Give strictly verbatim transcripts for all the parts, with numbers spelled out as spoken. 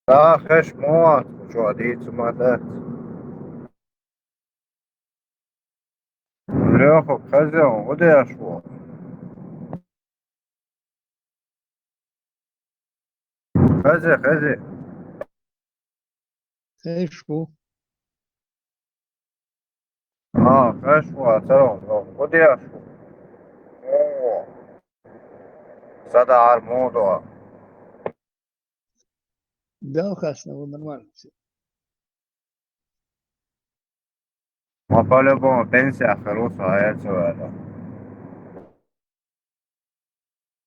Да, хеш мо вац, чӀоагӀа дийца ма дац. Леха, хезий, хӀун деш ву? Хезий, хезий. Хеш ву. А, хеш ву, а царо, хӀун деш ву? О, сада ар модо. Да, хасна, вот нормально всё. Ма по-любому пенсия хорошая, а я чё это?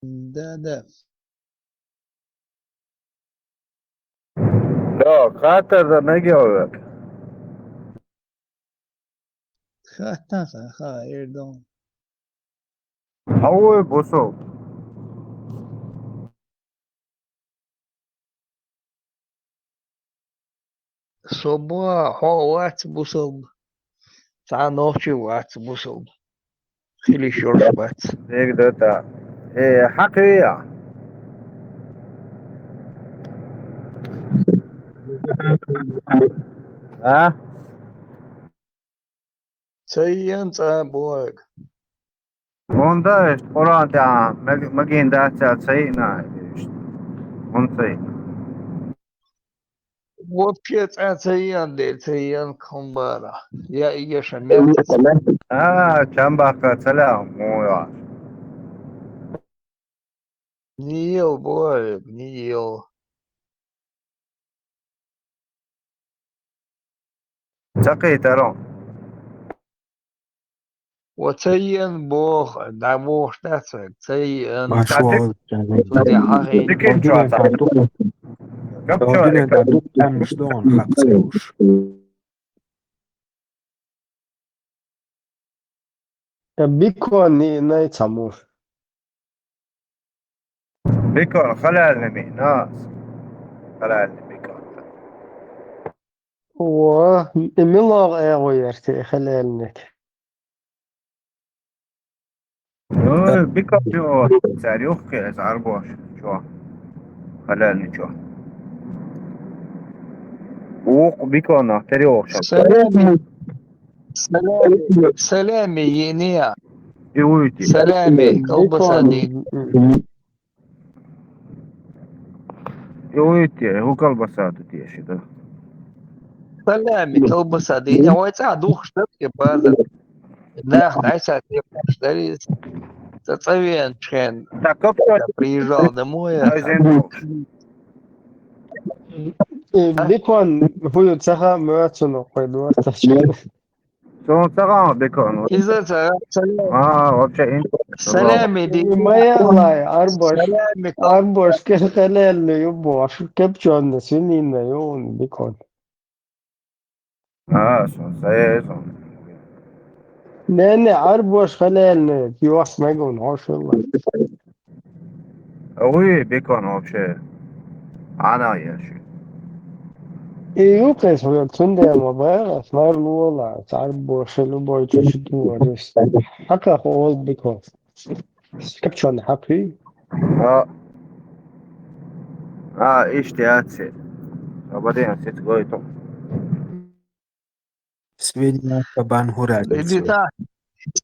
Да, да. Да, хатар да мегиовек. Хатар, ха, Эрдон. Хавой бусул. Собо хьо вац бусалба. Цхьа нохчи вац бусалба. Хили шорш бац. Дег да та. Э, хьакъия. А? Ца йиъан цӀа бохьаг. Онда иштта Къуръан тӀехь маг-, магийна дац аьлла ца йиъна иштта. ХӀунда ца йиъна? Вообще цӀа ца йиъан дела, ца йиъан кхамбара. Я и яша мягкий. А, чам баккха ца лаьа, мо йоах. Не ел, бой, не ел. Ца кхетаро. Ва ца йиъан боху, дӀабохуш дац вайга, ца йиъан. Баш вогӀу, цу тӀе хьахийна. Дикин чохь ца. Капча, дикин ца, дукха тӀаьмнаш догӀун хьакха ца йолуш. Ткъа бикон йиънай цхьаммо. Бикон халаьлла йиъна ас. Халаьлла бикон. О, и мила агӀо яра те халаьлланиг? Ой, бикон чу, цара юххе аса Ӏарбош чу. Халаьлла чу. Вукху биконах тера йохуш. Салами. Салами, салами йиънай. И вуй те. Салами, колбаса дин. И вуй те, хӀун колбаса ду те ши ду? Салами, колбаса дин. Я вай цӀа духуш дара те базар. Нах дӀайса те баш дарий. Ца цӀа веанчу хенна. Так, как приезжал домой, я. Э, бикон, хӀун ю ца хаьа, моьтту цунах кхой доцу. Суна ца хаьа бикон. Иза ца, ца. А, вообще интересно. Салами ди. Ма яллай, Ӏарбош. Салами. Ӏарбош ке халаьлла ю бохуш, копчёная свинина ю бикон. А, суна ца еза. Не, не, Ӏарбош халаьлла ю, йоху мегун хьошалла. Уй, бикон вообще. Ӏана еш. И юкъес вара, цундела ма бара, ас мар лола, царбоша любой чу чу дора. Хьакха хо ол бикон. Капчон хьакхи? А. А, иштта яц. Абаден сиц гойту. Свинья кабан хӀурай. Иди та.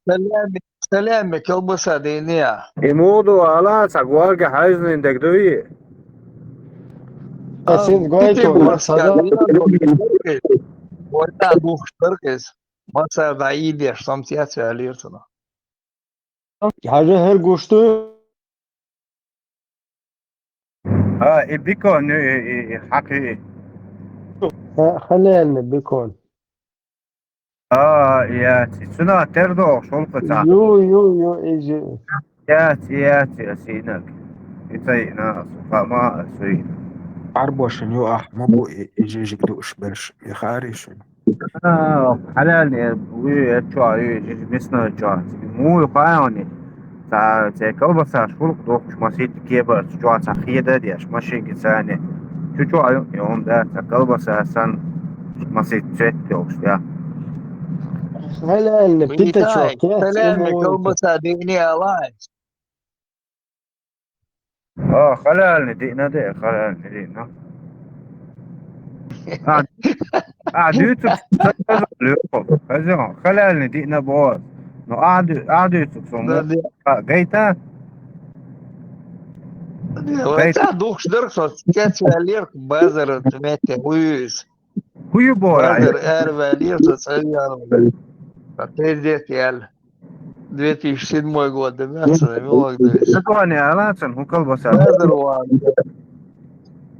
Салами, салами, колбаса дийна. И муха ду ала, цхьа горга хьаьжнийн дерг дуй? Ас иза гойту, масала. Вай та духуш дара иза. Масала дӀаийдеш, сомца яц ваьллера цунах. Хьажа хӀара гуш ду? А, и бикон, и, и, и, хьакхи. Ха-, халаьлла бикон. А, яц, и цуьнан тера догӀуш хӀуллакха цхьа. Ю, ю, ю, иза. Яц, яц, яц, йиънарг. И ца йиъна ас, хаа ма ас йиъна. Ӏарбошна юкъахь ма бу и, и жижиг дууш берш, и хаьрий шуна? А, халаьлла, вуй, э, чохь, вуй, жижиг мясной чохь. Муй хаьий хьуна? Цхьа, цхьа колбасаш хӀуллакх дохуш, масийтта кебарца, чохь цхьа хеда а деш, машинки царна. Чу чохь ю, и хӀума дац, цхьа колбаса санна, масийтта цвет йолуш, я. Халаьлла, пита чохь, салами, колбаса дийна алай. А, халаьлла диъна де, халаьлла диъна. А, а, дуьйцург ца хаза лоьху. Хаза, халялни диъна боху. Но а ду-, а дуьйцург со Да, мо-, да. а, гайта? Гайта. Ца духуш дара со, цец ваьллера базар метте, вуьйза. Ху ю боху? Базар араваьллера со, цӀа ваьлла. Ца тезет яьлла. Две тысячи седьмой год, да, мясо, да, милок, да. Дагоне ала цун, хӀу колбаса?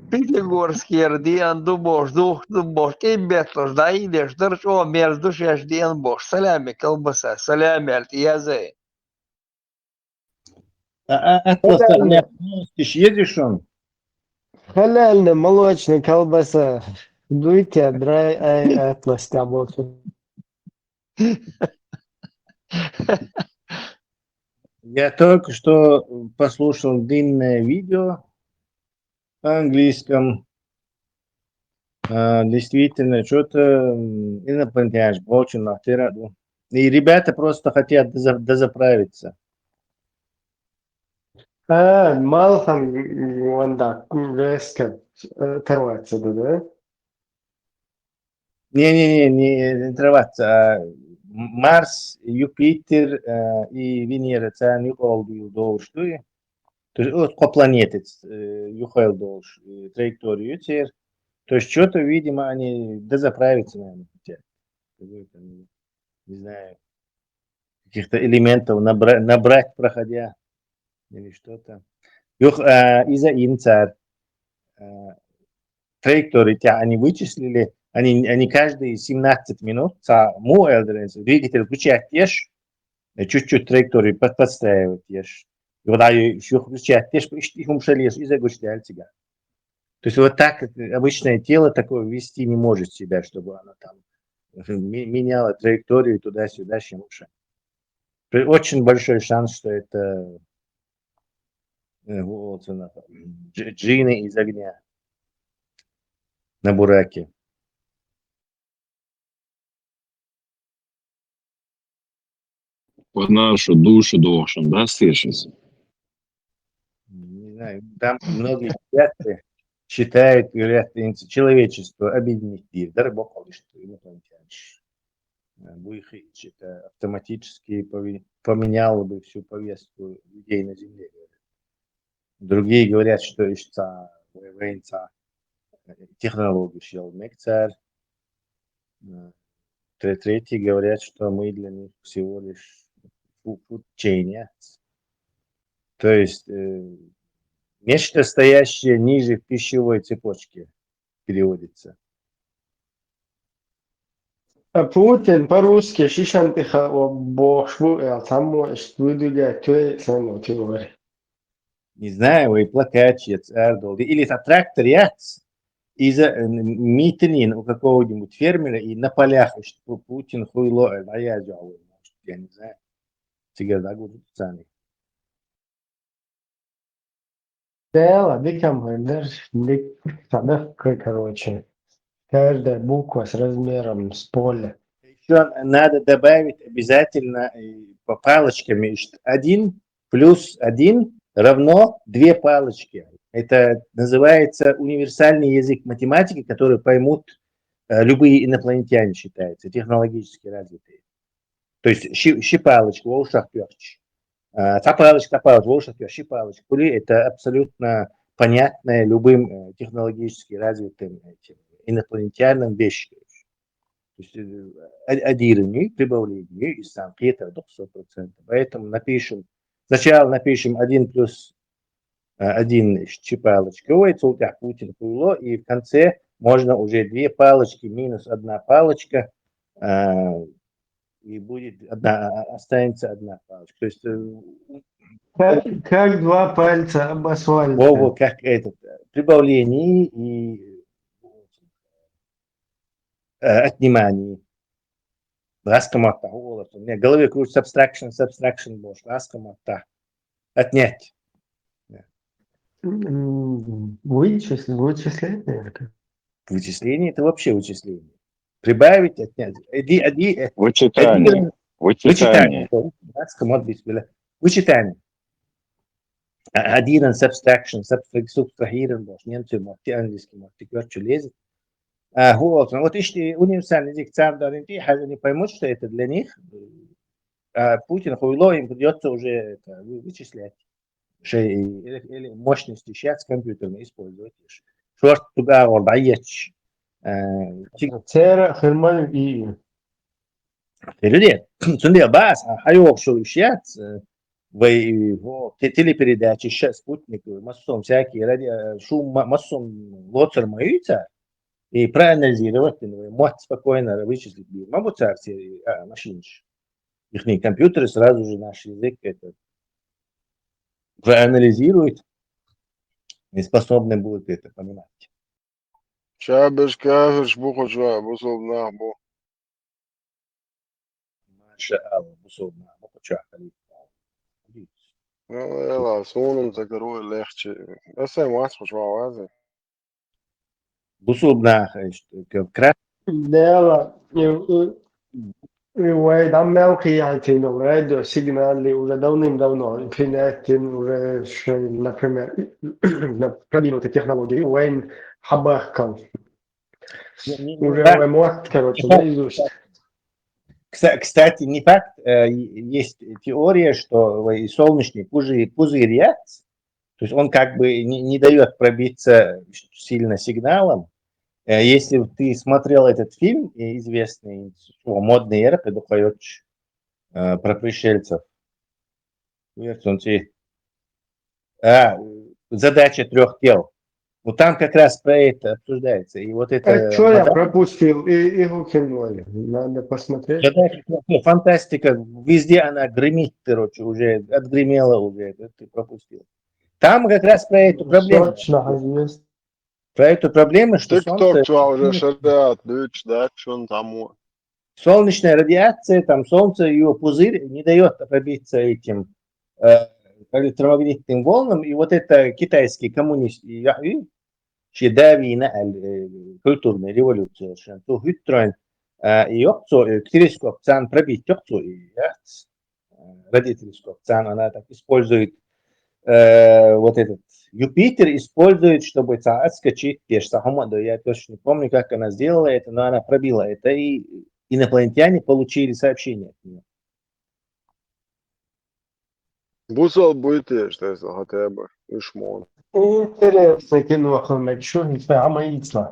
Пятигорскера деана ду бохуш, духуш ду бохуш, тӀе бетталуш, дӀа а деш, дара чӀогӀа мерза ду шаьш деана бохуш. Салями колбаса, салями аьлла, тӀе язъе. А, а, атлас, Халяльна. Полностью езишь он? Халяльна молочная колбаса. Дуйте, драй, ай, атлас, яблоко. Я только что послушал длинное видео на английском. А, действительно, что-то, м, инопланетяне очень нахера, ну. И ребята просто хотят доза-, дозаправиться. А, малхан ванда резко, э, оторваться, да, да? Не-не-не, не отрываться, а М-, Марс, Юпитер, э, и Венера, царна юкъа долуш дуй. То есть, вот, кхо планета, э, юхайла долуш, э, траектория ю церан. То есть, что-то, видимо, они дозаправиться, наверное, хотят. Какой-то, не знаю, каких-то элементов набра-, набрать, проходя, или что-то. Юх, а, иза инцар. А, траекторию тя они вычислили, они, они каждые семнадцать минут, ца му элдренс, двигатель включать еш, э, чуть-чуть траекторию под-, подстраивать еш. И вот они ещё включать еш, иш-, их умшали еш, иза гуштяльцига. То есть вот так, э, обычное тело такое вести не может себя, чтобы оно там, э, ми-, меняло траекторию туда-сюда, щемуша. При-, очень большой шанс, что это, э, вот, э, дж-, джины из огня на Бураке. По нашу душу должен, да, слышится? Не знаю, там многие ребята считают, говорят, инц-, человечество объединить дир, да, рыбок, что инопланетяне. Э, буйхи, это автоматически пови-, поменяло бы всю повестку людей на Земле, говорят. Другие говорят, что ишца, вай-, вайнца, э, технологию съел мекцар. Э, тре-, третьи говорят, что мы для них всего лишь фу-, food chain, то есть, э, нечто, стоящее ниже в пищевой цепочке, переводится. А Путин по-русски шишан тӀе хао бохуш бу, эл цхьаммо иштта вуьдуьга тоьй санна тилора. Не знаю, вай плакатчиц ардолди. Или это трактор яц, иза, э, м-, митинин у какого-нибудь фермера, и на полях, что Пу-, Путин хуйло, э, наязывал, может, я не знаю. Цигара дагуду цани. Дела, дикам хойдер, дик, садах, короче. Каждая буква с размером с поле. Ещё надо добавить обязательно, э, по палочкам, что один плюс один равно две палочки. Это называется универсальный язык математики, который поймут, э, любые инопланетяне, считается, технологически развитые. То есть ши-, ши палочка, вовшах тёхч. А, цхьа палочка, цхьа палочка, вовшах тёхч, ши палочка. Хули это абсолютно понятное любым, э, технологически развитым этим инопланетянам вещь. То есть, э, а-, аддирание, прибавление, и сам кхетар дох сто процентов. Поэтому напишем, сначала напишем один плюс, э, один с чи палочкой, ой, цул тӀехь Путин хуйло, и в конце можно уже две палочки минус одна палочка, э, и будет одна, а, останется одна палочка. То есть, э, Как, как два пальца об асфальт. Во, во, как этот, э, прибавление и э, отнимание. Ласка матта, ху олар. Не, голове крутится abstraction, subtraction бош. Ласка матта. Отнять. М, вычис-, вычисление это. Вычисление — это вообще вычисление. Прибавить, отнять. Иди, иди, э, Вычитание. Один, Вычитание. Вычитание. Ласка мат бисмилла. Вычитание. А, адиран subtraction, субтра-, субтрахиран бош, немцойн мотти, английский мотти, короче, лезет. А, вот, ну вот ишти универсальный язык царь дарин ти, хай они поймут, что это для них. А Путин хуйло, им придётся уже это вы- вычислять. Шей или, или мощности сейчас компьютерные использовать. Шорт туда вот боец. Э, тик- Цера херман и Люди, цунде бас, а хайок шо ишьяц, э, вай, во, те- телепередачи, сейчас спутник, массом всякие радио, шум, ма- массом лоцер маюца, и проанализировать, ну, вот спокойно вычислить. Могу царь а, машинш. Их компьютеры сразу же наш язык это проанализирует и способны будут это понимать. Чабеш каферш бу коча, бусулба нах бу. Маша Алла, бусулба нах бу коча халиф. Ну, эла, сунум закрой легче. Эсэ мас коча вазе. Бусулба нах, э, как раз Дела, и, и, и вай дам мелкий антенна, радио сигнал, и уже давным-давно принятен уже, что, например, на продвинутой технологии, вайн хабахкал. Уже вай мот, короче, наизусть. Кста- Кстати, не факт, э, есть теория, что и солнечный пузырь, пузырь, то есть он как бы не, не дает пробиться сильно сигналом. Э, Если ты смотрел этот фильм э, известный, о, модный эры, предухаешь, э, про пришельцев. Версунти. А, задача трех тел. Ну там как раз про это обсуждается. И вот это... А что я пропустил? И, и Гукин Валя. Надо посмотреть. Задача трех тел. Фантастика. Везде она гремит, короче, уже отгремела уже. Это ты пропустил. Там как раз про эту проблему. Точно, есть. Про эту проблему, что Тикток солнце... чуа уже шарят, дыч, да, что он там. Солнечная радиация, там солнце, ее пузырь не дает пробиться этим э, электромагнитным волнам. И вот это китайский коммунист, и я, и чи дави на э, культурная революция, совершенно. То хитроин, э, и ёхцо, э, телескоп цан пробить ёхцо, и я, э, радиотелескоп цан, она так использует э, вот этот Юпитер использует, чтобы ца- отскочить, те же самое, да, я точно не помню, как она сделала это, но она пробила это, и инопланетяне получили сообщение от нее. Бусал будет, что если хотя бы. Ишмон. Интересно кино, Ахмед, что это Амаицла.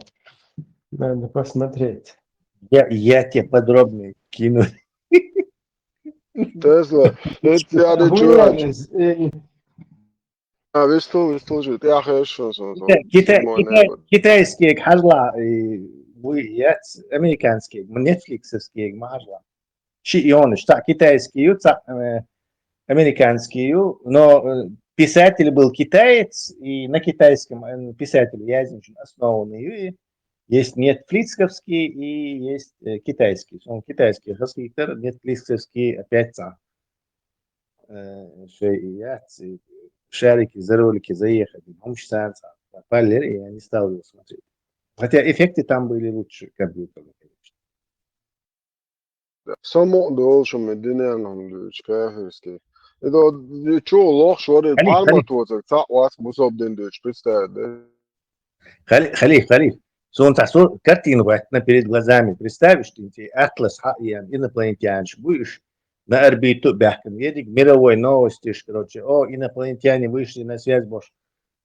Надо посмотреть. Я, я тебе подробно кину. Тесла. Это я не чула. Э, А, вистул, вистул же. Я хорошо, что Китай, Китай, Китай, китайские хажла, и вы, я, американские, нетфликсовские мажла. Чи ионыш, та китайские, та, э, американские, но э, писатель был китаец, и на китайском э, писатель я основанный, и есть нетфликсовский и есть э, китайский. Он китайский, хасхитер, нетфликсовский опять сам. Э, шей и я, ц- шарики, за ролики заехали, мамш сам, сам. Паллер, и я не стал его смотреть. Хотя эффекты там были лучше компьютерные, конечно. Само дол, что мы динерном дыч, каферский. Это чё, лох, что ли, Халиф, парма халиф. Туоцак, ца вас бусоб дин дыч, представь, да? Халиф, халиф, халиф. Солнце, со картину вот на перед глазами. Представишь, ты эти атлас, а, и инопланетянш будешь на орбиту бяхкан. Едик мировой новости, ж, короче, о, инопланетяне вышли на связь, бош.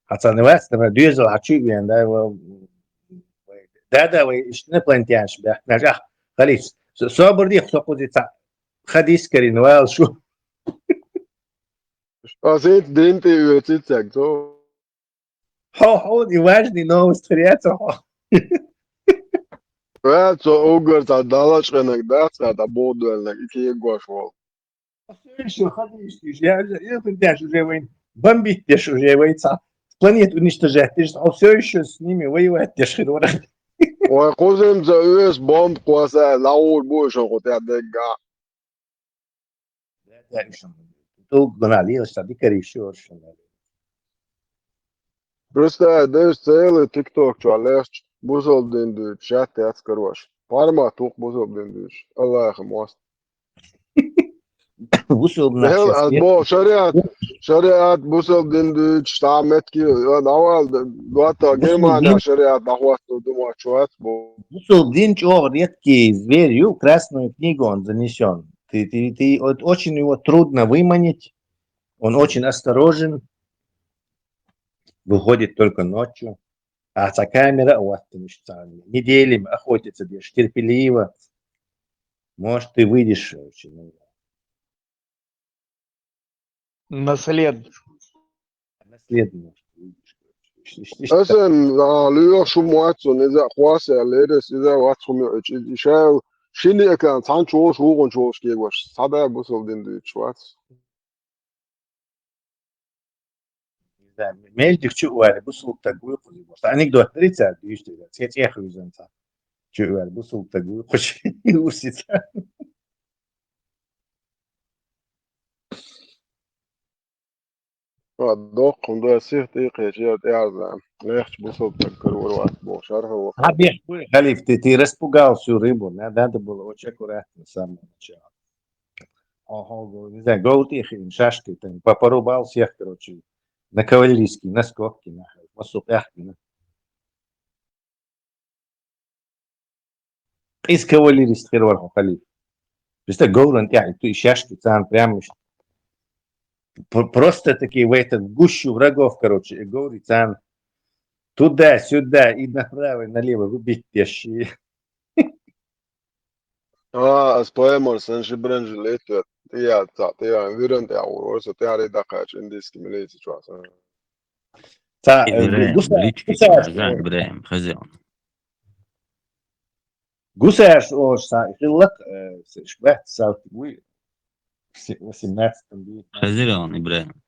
А цанывается, например, дюзел, а чё, да, его, да, да, вы инопланетянш бяхкан. Ах, халиф, со- собор дих, со кузица. Хадис карин, вал, шу. А зет дин ты уцицак, то. Хо, хо, и важный новость, хряца, хо. Вал, то угар, та далач, рынок, да, та, та бодуэльник, и ки гош вол. Все еще ходишь, я, я, я, я уже войн, бомбить дешь уже войца. Планету уничтожать, ты же, а все еще с ними воевать дешь, хряца. Ой, кузим, за уэс бомб куаса, лаур, бу, шо, хотя, дега. Да, да, ещё. Долго гнали, я стал дикарь ещё, ещё. Просто деш целый тикток, чё, легч, бусол дин дыч, шат, ты отскорошь. Парма тук бусол дин дыч. Аллах, мост. Бусул Хел, а, бо, шариат. Шариат, бусалба дин дуьйцуш, цхьа метки, дӀавала, доттагӀа, Германия шариат дӀахӀотто ду моч вац бо. Бусалба дин чӀогӀа редкий зверь ю, Красную книгу он занесён. Ты, ты, ты, вот очень его трудно выманить, он очень осторожен, выходит только ночью. А цхьа камера, вот, неделями охотится, бьёшь, терпеливо. Может, ты выйдешь, короче, ну, наслед. Наслед, может, выйдешь, короче. Ишти, ишти, ишти. Аса, а, луьйш хӀума вац, иза хьоса леррес, иза вац хӀума йоӀ, и, и шайл шин экран, цхьан чу волуш, вукхун чу волуш кегош, цхьа да бусалба дин дуьйцуш вац. Не знаю, мел дика чу а ваьлла, бусалба стаг вуй кхуза. Просто анекдот дара цара, дуьйцу дера. Цхьа цӀех вуьзна цхьа. Чу а ваьлла, бусалба стаг вуй кхуза. Урсица. А, доккха хӀума ду, сиха тӀе а кхечи, я тӀеарза. Лехча бусалба стаг карор вац бохуш, архӀа ваха. А, бех, халиф, ты, ты распугал всю рыбу. На-, надо было очень аккуратно с самого начала. Ага, не знаю, говр тӀе хиъна, шашкой там по-, порубал всех, короче, на кавалерийский, на скобки, нахуй, массо а къаьхкина. Къиза кавалерист хир вара хьо, халиф. Представь, говран тӀехь, и ту и шашкой царна прямо иштта. П-, просто-таки в этот, в гущу врагов, короче, и говрий царна туда-сюда, и направо, и налево рубить деш. А, ас поймар, сан ши бранжи летвет. Тия, ца, тия, виран тия, урса, тия, ри дакач, индийский милиция чуаса. Ца, э, Ибрахим, гуса-, лички гусар, чуаса, э, Ибрахим, хозяин. Гусар, о, са, хиллак, э, с-, шбат, са, уй, в се-, восемнадцатом веке. Хозяин, Ибрахим.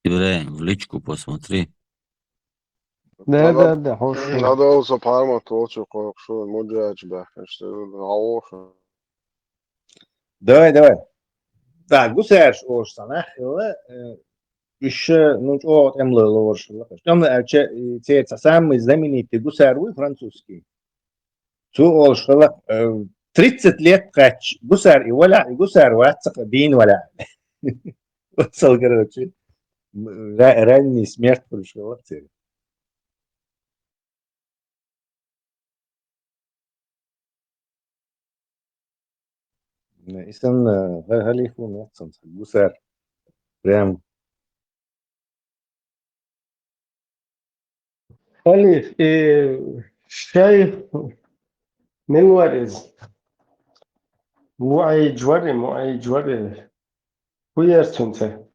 Ибрахим, в личку посмотри. Да, да, да, хорошо. Надо со парма толчу кокшу, муджач бахаш, гавоша. Давай, давай. Так, гусарш ош санах, э, ещё, ну, чё, вот, эмлы лош, лош. Там, э, че-, э, те, самый знаменитый гусар, вы, французский. Цу олуш хилла, э, тридцать лет кхаьчча, гусар и валя, и гусар вац цхьа бийна валя. Вот цал, короче, м, ра-, ранний смерть хуьлуш хилла церан. Не, и сан, э, ха-, халифун вац сан, гусар. Прям. Халиф, и шайх мила вара иза? МуӀайж вара, МуӀайж вара. ХӀун яра цуьнца?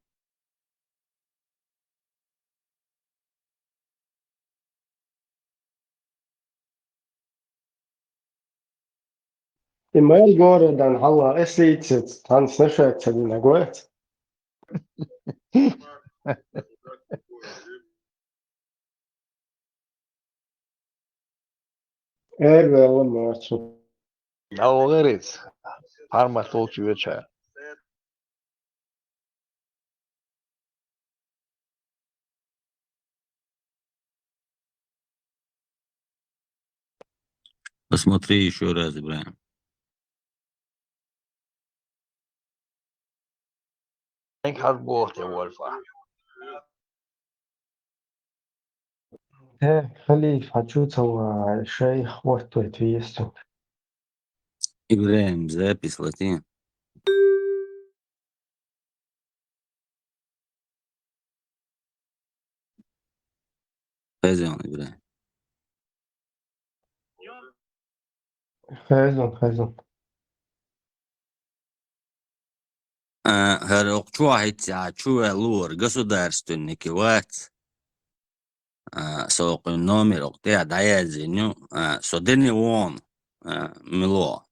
И мел городан хьалха эсийцец, цхьана снашаца дина гоц. Эр вела марцу. Алгъариц. Хьармат лучу веча. Посмотри ещё раз, Ибрахим. Хьарбохте вольфа. Э, халиф, хьан чу ца ван, шайх хӀоттойту есту. Ибрахим, запись латин. Хазон, Ибрахим. Хазон, хазон. А, хӀара окху чохь хӀитца чу ваьлла лора государственники вац. А, со кхуьнан номер окху тӀехь дӀаяздина ю, а, со дени вон, а, мило.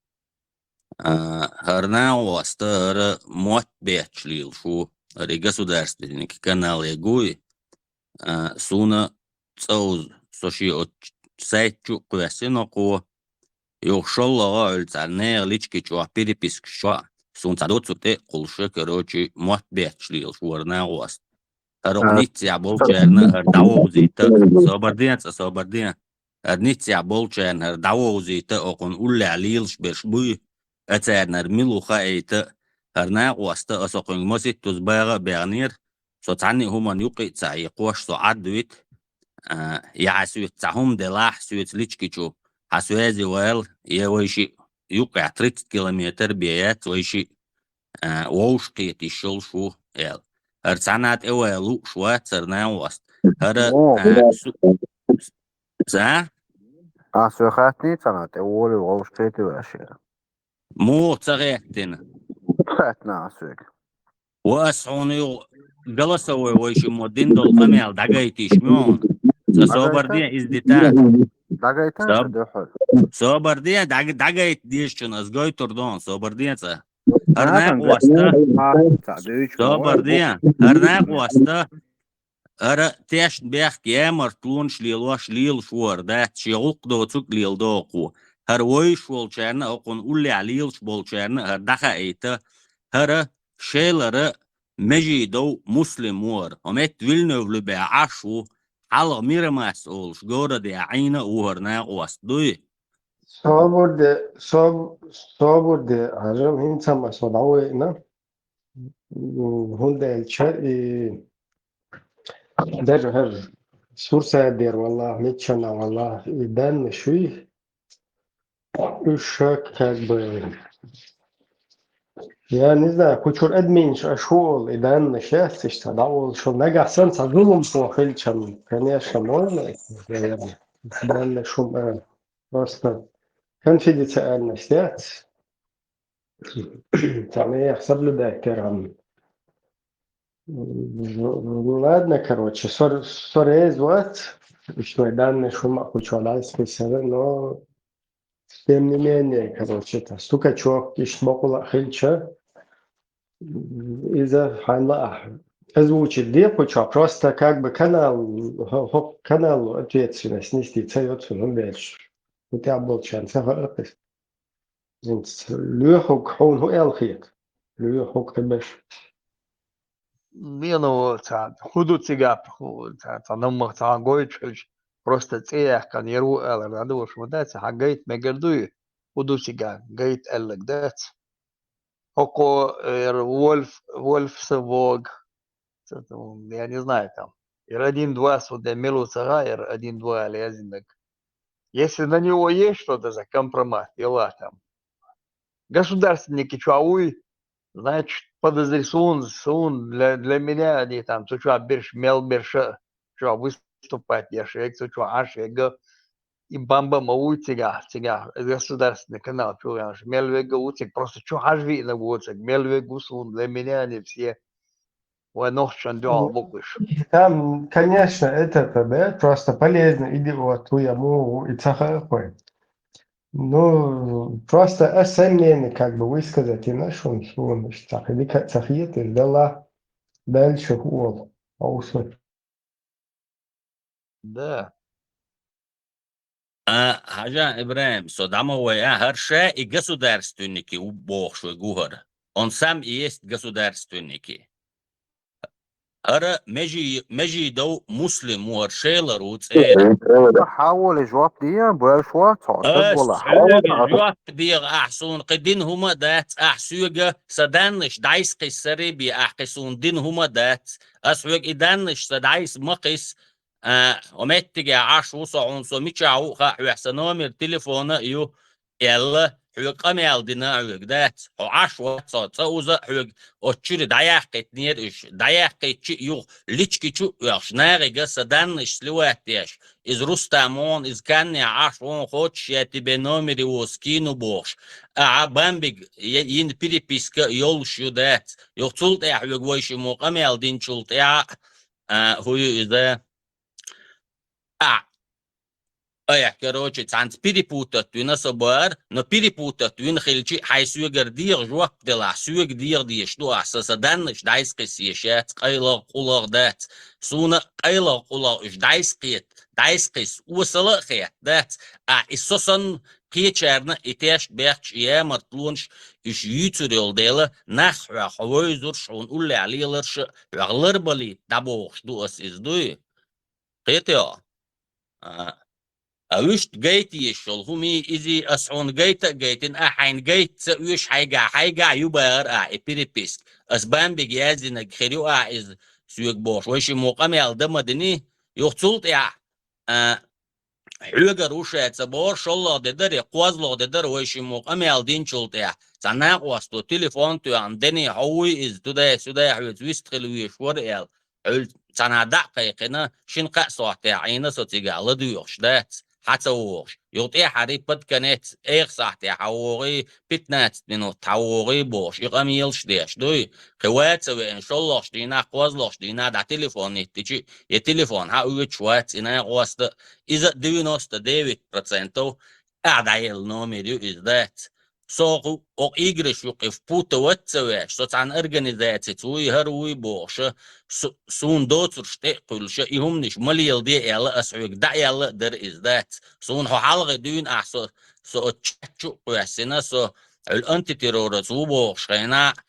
А, хӀара нагӀоста хӀара мотт бетташ лелаш ву, хӀара и государственники канал егуй, а, суна цӀа уза, со шен оцу сайт чу а кхоьссина кхо, юха шоллагӀа а Ӏуьллу цхьа нехан лички чохь, переписка чохь, суна цхьа доцург тӀе а кхуллуш, короче, мотт бетташ лелаш ву хӀара нагӀоста. ХӀара окху ниццехь болчарна хӀара дӀавовзийта, собар де, цкъа собар де. ХӀара ниццехь болчарна хӀара дӀавовзийта, окхунна уллехь лелаш берш буй, а царна хӀара мила ву хаийта, хӀара накъост а, аса кхуьнга маситтаза багӀа а баьхнера, со цхьанна а хӀуманна юккъе а ца хьекхош, со Ӏад вита, а, я хьан соьца цхьа хӀума делахь, соьца лички чу хьан связи вала, я вай шиъ юккъехь тридцать километр бен яц вай шиъ, а, вовшахкхета йиш йолуш ву, аьлла. ХӀара цхьанна а тӀе ван лууш вац хӀара накъост. ХӀара, О, а, да. су-, с-, а? А, со хаттиний цхьанна тӀе волий вовшахкхетий вай шиъ? Муха ца гӀеттина? Хаьттина ас соьга. Ва ас хьуна юха голосовой вай шиммо дина долу къамел дӀагайтийша муьйхьуна? Ца собар де, иза дита. ДӀагайта Соб-, аса дуьхьал. Собар де, дӀаг-, дӀагайта дезачунна ас гойтур ду, собар де цкъа. ХӀара накъост а. Ца дуьйцу собар де, хӀара накъост а. ХӀара тешна бехк ямартлонаш лелош лелаш ву хӀара дац, шен гӀуллакх доцург леладо кхо. ХӀара вевзаш волчарна а, окхунна уллехь лелаш болчарна а хӀара дӀахаийта, хӀара Шелара Межидов Муслим ву хӀара. ХӀо метта Вильнёв-Любе Ӏаш ву, хьалха Мирамас олуш городехь Ӏийна а ву хӀара накъост, дуй? Собар де, соб-, собар де, хьажал, хӀинца ма со дӀавайна. ХӀунда аьлча и дерриг хӀара Сурсатера, валлахӀи, миччанна, валлахӀи, и даннаш шуй, уьш ша как бы, я не знаю, кху чуьра админаш аша хӀу олу, и даннаш яц, иштта дӀаволуш, нагахь санна цхьа зуламхо хилча, конечно, можно, наверное, даннаш хӀума, э, просто конфиденциальность яц. Цхьа мех соблюдать тера хӀама. Ну, ладно, короче, со, со реза вац, что данный шума кху чу дӀасхьисира, но тем не менее, короче, это стукачок, иштта бакъ а хилча, иза хьайна лаахь. Озвучить де кху чу, просто как бы канал, хӀо-, хӀокху каналу ответственность нести ца йоцу, ну, дальше. ХӀу тӀехь болчарна ца хаьа. ХӀинца лоьхург хьуна хӀун аьлла хета? Лоьхург хӀун беш? Бен ву цхьа, хӀун ду цигахь, хӀу, цхьа, цхьа наммах цхьа гойтуш хилча, просто цӀе яьккхина яра ву алар дӀадолуш ма дац, хьан гайта мегар дуй? ХӀун ду цигахь, гайта аьлларг дац? ХӀокхо, э, Вольф-, Вольфсбург, ц-, ц-, я не знаю, там, эр один два суд, я мила ву ца хаьа, эр один два аьлла яздинарг. Если на него есть что-то за компромат, йола там, государственники чохь вуй, значит, подозри-, суна, суна, для, для меня они там, цу чохь берш, мел берш а, чохь выступать деш, эг, цу чохь Ӏаш, эг, и бамба ма вуй цигахь, цигахь государственный канал чу веанаш, мел вега ву цига, просто чу хьажа виъна воцург, мел вега ву суна, для меня они все. Вай нохчан дуьхьал бу уьш. Там, конечно, это, да, просто полезный идиот ву я муха ву, и ца хаьа кхуьнга. Ну, просто ас сайн мнение как бы высказать йина шуна, суна иштта ца хи-, дика ца хета, иза делахь, дальше хӀу олу, хьовса. Да. А, Хьажа Ибрахим, со дӀа ма вай, а, хӀара ша и государственники ву бохуш вай гу хӀара. Он сам и есть государственники. ХӀара Межи-, Межидов Муслим ву, хӀара Шелара ву цӀера. Хьан воле жоп дийя, больш вац хьо, ас стаг вала, хьан хьоьга воле жоп дийгӀа ахь суна кхин дина хӀума а дац, ахь соьга сан даннаш дӀайса кхиссарий бе, ахь кхин суна дина хӀума а дац. Ас хьоьга и даннаш сан дӀайса ма кхисса, а, хӀо меттигехь Ӏаш ву со хьуна, со мичахь ву а хаьа хьоьга, сан номер телефона а ю, аьлла, хьоьга къамел дина а хьоьга дац. Хьо Ӏаш вац хьо, цкъа уза а хьоьга оцу чуьра дӀаяьккхийтинера уьш. ДӀаяьккхийча а юха лички чу а оьхуш, нахе сан даннаш сливать деш. Иза Рустам ву хьуна, иза каннехь Ӏаш ву хьуна, хочешь, я тебе номер его скину бохуш. Ахьа бамбиг е-, йина переписка йолуш ю дац. Юха цул тӀаьхьа хьоьга вай шиммо къамел динчул тӀаьхьа, а, хӀу ю иза? А, айхьа, короче, цхьаьнца перепутать вина со бара, но перепутать вина хилча а хьайн соьгара дегӀа жоп делахь, соьга дегӀа дезаш ду ахь, сан, сан даннаш дӀайса кхиссеш яц, къайлагӀа, къулагӀа дац. Суна къайлагӀа, къулагӀа уьш дӀайса кхета, дӀайса кхисса осала а хетта дац. Ахь и со санна кхечарна и тешна бехкаш, ямартлонаш уьш юьйцур йолу дела, нах хьоьга хьо вевзарш, хьуна уллехь леларш а хьоьга ларбалийта дӀабохуш ду ас иза, дуй? Кхетий хьо? А. А вуьшта гайта езаш йолу хӀума иза, ас хьуна гайта а гайтина, ахь хьайна гайта ца оьшу, хьайгахь, хьайгахь ю бахара ахь и переписка. Ас бамбига яздинарг хир ю ахь иза, соьга бохуш, вай шиммо къамел дан ма дини, юха цул тӀаьхьа, а, хьоьгара ву ша ца бохура, шоллагӀа де дара я кхозлагӀа де дара вай шиммо къамел динчул тӀаьхьа, цхьа накъосто телефон тоьхна, дени хьо вуй иза, туда-сюда хьоьца вистхила везаш вара аьлла, хьуьлла цхьанхьа дӀа а кхайкхина, шина-кхаа сохьтехь Ӏийна со цигахь ладоьгӀуш дац, хьа ца вогӀуш. Юха тӀаьхьарий под конец, эха сахьтехь хьа вогӀий, пятнадцать минут хьа вогӀий бохуш, и къамелаш деш дуй. Кхин ван а ца веана, шоллагӀчу дийнахь, кхозлагӀчу дийнахь дӀа телефон йиттичи, я телефон хьа оьцуш вац и накъоста, иза девяносто девять процентов ахь дӀаелла номер ю иза дац. Со хӀокху, хӀокху играш юкъе впутывать ца веш, со цхьана организацица вуй, хӀара вуй бохуша, су-, суна доцурш тӀе а кхуьллуша, и хӀуманаш ма леладе аьлла, ас хьоьга дӀа аьлла а дара иза дац. Суна хьо хьалхе дуьйна ахь со, со оцу чат чу а кхоьссина, со хьуьлла антитеррорец ву бохуш хенахь,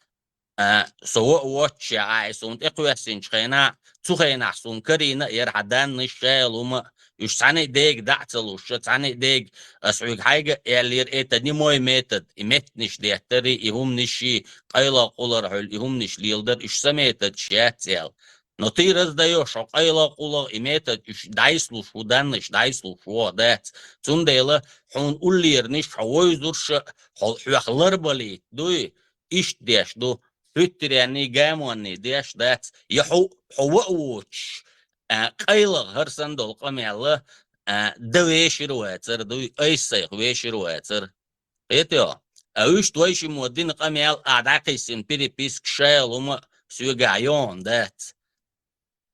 а, со ван а воццушехь, ахь и суна тӀе кхоьссинчу хенахь, цу хенахь суна карийна а яра хьан даннаш, ша йолу хӀума а, уьш цхьаьна а дега дӀа а ца луш, цхьаьна а дега, ас хьоьга хьайга а аьллера, это не мой метод, и меттанаш деттарий, и хӀуманаш ший, къайлаха къулара хьуьлла и хӀуманаш леладар, уьш сан методаш яц аьлла. Но ты раздаёшь хьо къайлаха къулах и метод, уьш дӀайслуш ву, даннаш дӀайслуш ву хьо дац. Цундела хьуна уллеранаш хьо вевзарша, хьо хьоьх ларбалийта дуй, иштта деш ду, хӀуьттаренний, гамонний деш дац, я хьо, хьо ван а воцуш, а, къайлаха хӀара санна долу къамел а, а, дан вешира вацара дуй, айса сайх вешира вацара. Кхетий хьо? А вуьшта вай шиммо дина къамел а дӀакхиссина переписка, ша йолу хӀума а соьгахь йогӀун дац.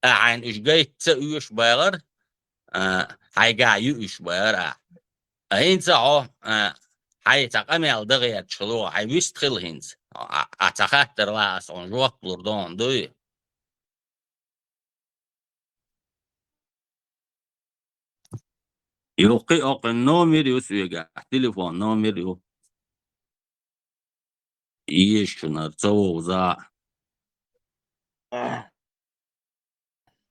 Ахь хьайна уьш гайта ца оьшу бахара, а, хьайгахь ю уьш бахара ахь. А хӀинца хьо, а, хьайн цхьа къамел дан гӀерташ хилла, хьайн вистхила хӀинца. А, а цхьа хаттар лаахь, ас хьуна жоп лур ду хьуна дуй? Юккъе а кхин номер ю соьгахь, телефон номер ю. Ешшинара ца вовза.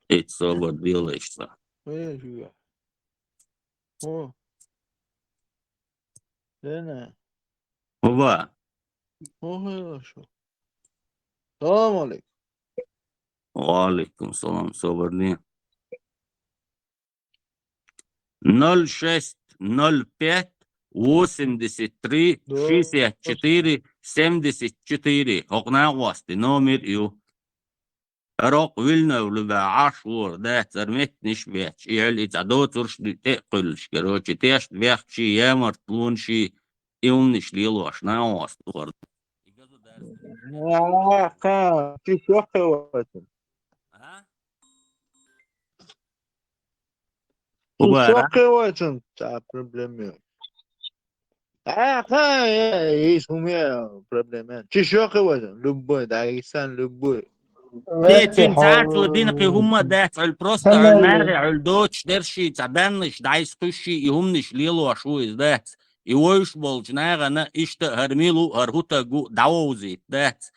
Эццо бар делаешца. Ой, жуя. О. Дена. Ва. О, хорошо. Салам алейкум. Ва алейкум салам, собар де. Ноль шесть ноль пять восемьдесят три шестьдесят четыре семьдесят четыре. ХӀокху накъостий номер ю. ХӀара хӀокху Вильнёв Любе Ӏаш вора, дац, хӀара меттанаш а бетташ, и хьуьлла и цхьа доцурш а ду, тӀе а кхуьллуш, короче, тешнабехкаший, ямартлонаший, и хӀуманаш лелош накъост вара. А, ха, чу шо кхевачун. А? Чу шо кхевачун, цхьа проблема ю. А, ха, э, есть у меня проблема. Чу шо кхевачун, любой, Дагестан, любой. Те, цуьнан цхьа а цо дина кхин хӀумма а дац, хьуьлла просто хьуьлла нахе хьуьлла доцуш дерш ший, цхьа даннаш дӀайсакхуьйсуш ший, и хӀуманаш лелош ву иза дац. И вевзаш болчу нахана иштта а хӀара мила ву, хӀара хӀун стаг ву дӀавовзийта дац.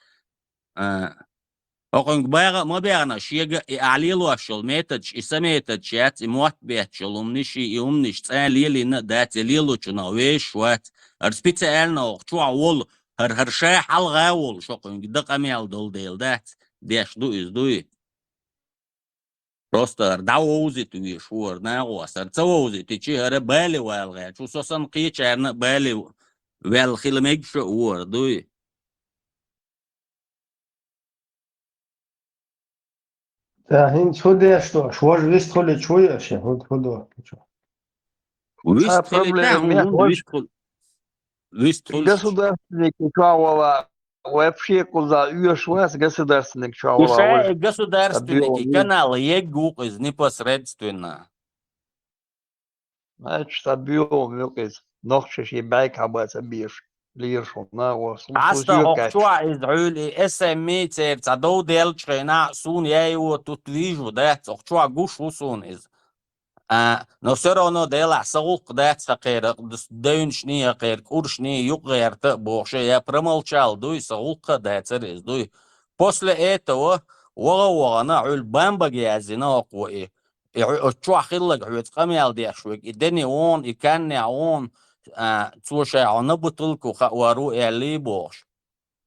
А, хӀокхуьнга багӀа а ма баьхна, шега а и ахь лелош йолу методаш, и сан методаш яц, и мотт бетташ йолу хӀуманаш, и хӀуманаш цкъа а лелийна а дац, я лелочунах вешаш вац. ХӀара специально хӀокху чохь волу, хӀара, хӀара ша хьалха а волуш хӀокхуьнга дан къамел долу дела дац, деш ду иза дуй. Просто хӀара дӀавовзийта везаш ву хӀара накъост, хӀара ца вовзийтичи, хӀара бале вала гӀерташ ву, со санна кхечарна а бале ваьлла хила мегаш а ву хӀара дуй. Ша хӀинца хӀун деш ду аша? Важа вистхуьлуьйтуш вуй аша? ХӀун, хӀун ду? Вистхуьлуьйтахь, хӀун, хӀун вистхуьлу-, вистхуьлуьйтуш? Государственник чохь вала, вообще кхуза оьшуш вац государственник чохь вала. Ша государственник, и канал егга ву-кх иза непосредственно. Значит, сан боьха муьлхха иза. Нохчаша и бӀаьрг хьабаца беша, леша хьуна, оха. Хьаста хӀокху чохь иза хьуьлла и эс эм и церан цхьа дов деллачу хенахь, суна яй вон тут вижу дац, хӀокху чохь гуш ву суна иза. А, но всё равно делахь сан гӀуллакх дац хӀокхеран, девнашний хӀокхеран, кӀуршний юкъагӀерта а бохуш, я промолчал дуй, сан гӀуллакх а дацара иза дуй. После этого ваха а вахана, хьуьлла бамбага яздина хӀокхо и. и хьо-, оцу чохь хилларг хьоьца къамел деш верг, и Дени вон, и Каннехь вон, а, цо ша хьо на бутулку хаор ву аьллий бохуш.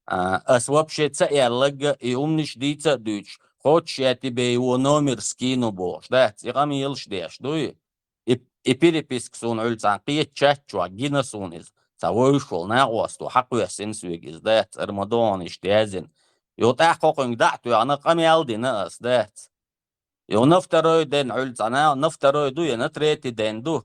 А, ас вообще ца аьлларг, и умниш дийца а дуьйцуш, кхочушъяьтти бен его номер скину бохуш, дац, и къамелаш деш дуй? И, и переписка суна Ӏуьллу цхьаьна кхечу чат чохь гина суна иза. Цхьа вевзаш волу накъосто хьакхоьссина соьга иза, дац, ара ма догӀана иштта яздина. Йо, тӀаккха кхуьнга дӀа а тоьхна, къамел а дина ас, дац. Йо, на второй ден Ӏуьллу цхьа на-, на второй ду я на третий ден ду.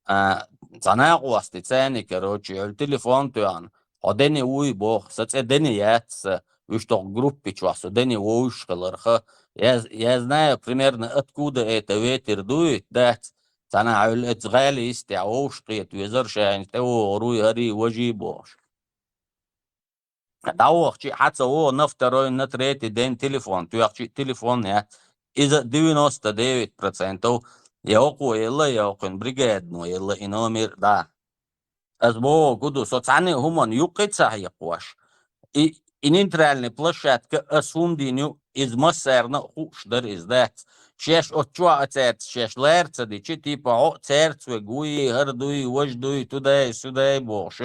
А, цхьа накъостий царна, короче, Ӏуьллу телефон тоьхна. Хьо Дени вуй боху, сан цӀе Дени яц сан, уьш тоху группи чохь со Дени вовзуш хиларх. Я, я знаю примерно, откуда это ветер дует, дац. Цхьана Ӏуьллу эца гӀали йистехь вовшах кхета везара, ша хӀинца тӀевогӀур вуй, хӀарий, важий бохуш. ДӀавахчи а хьан ца вогӀу на второй, на третий ден телефон, тоьхчи а телефон яц. Иза девяносто девять процентов я окхо елла, я окхуьнан бригадано елла и номер, да. Ас боху ду, со цхьанна а хӀуманна юккъе ца хьекхош. И, и нейтральный площадка ас хӀума дийна ю, иза массарна а хууш дара иза, дац. Шаьш оцу чохь а цаьрца шаьш лара ца дичи, типа, хьо а цаьрца вега вуй, хӀара дуй, важа дуй, туда и сюда и бохуш,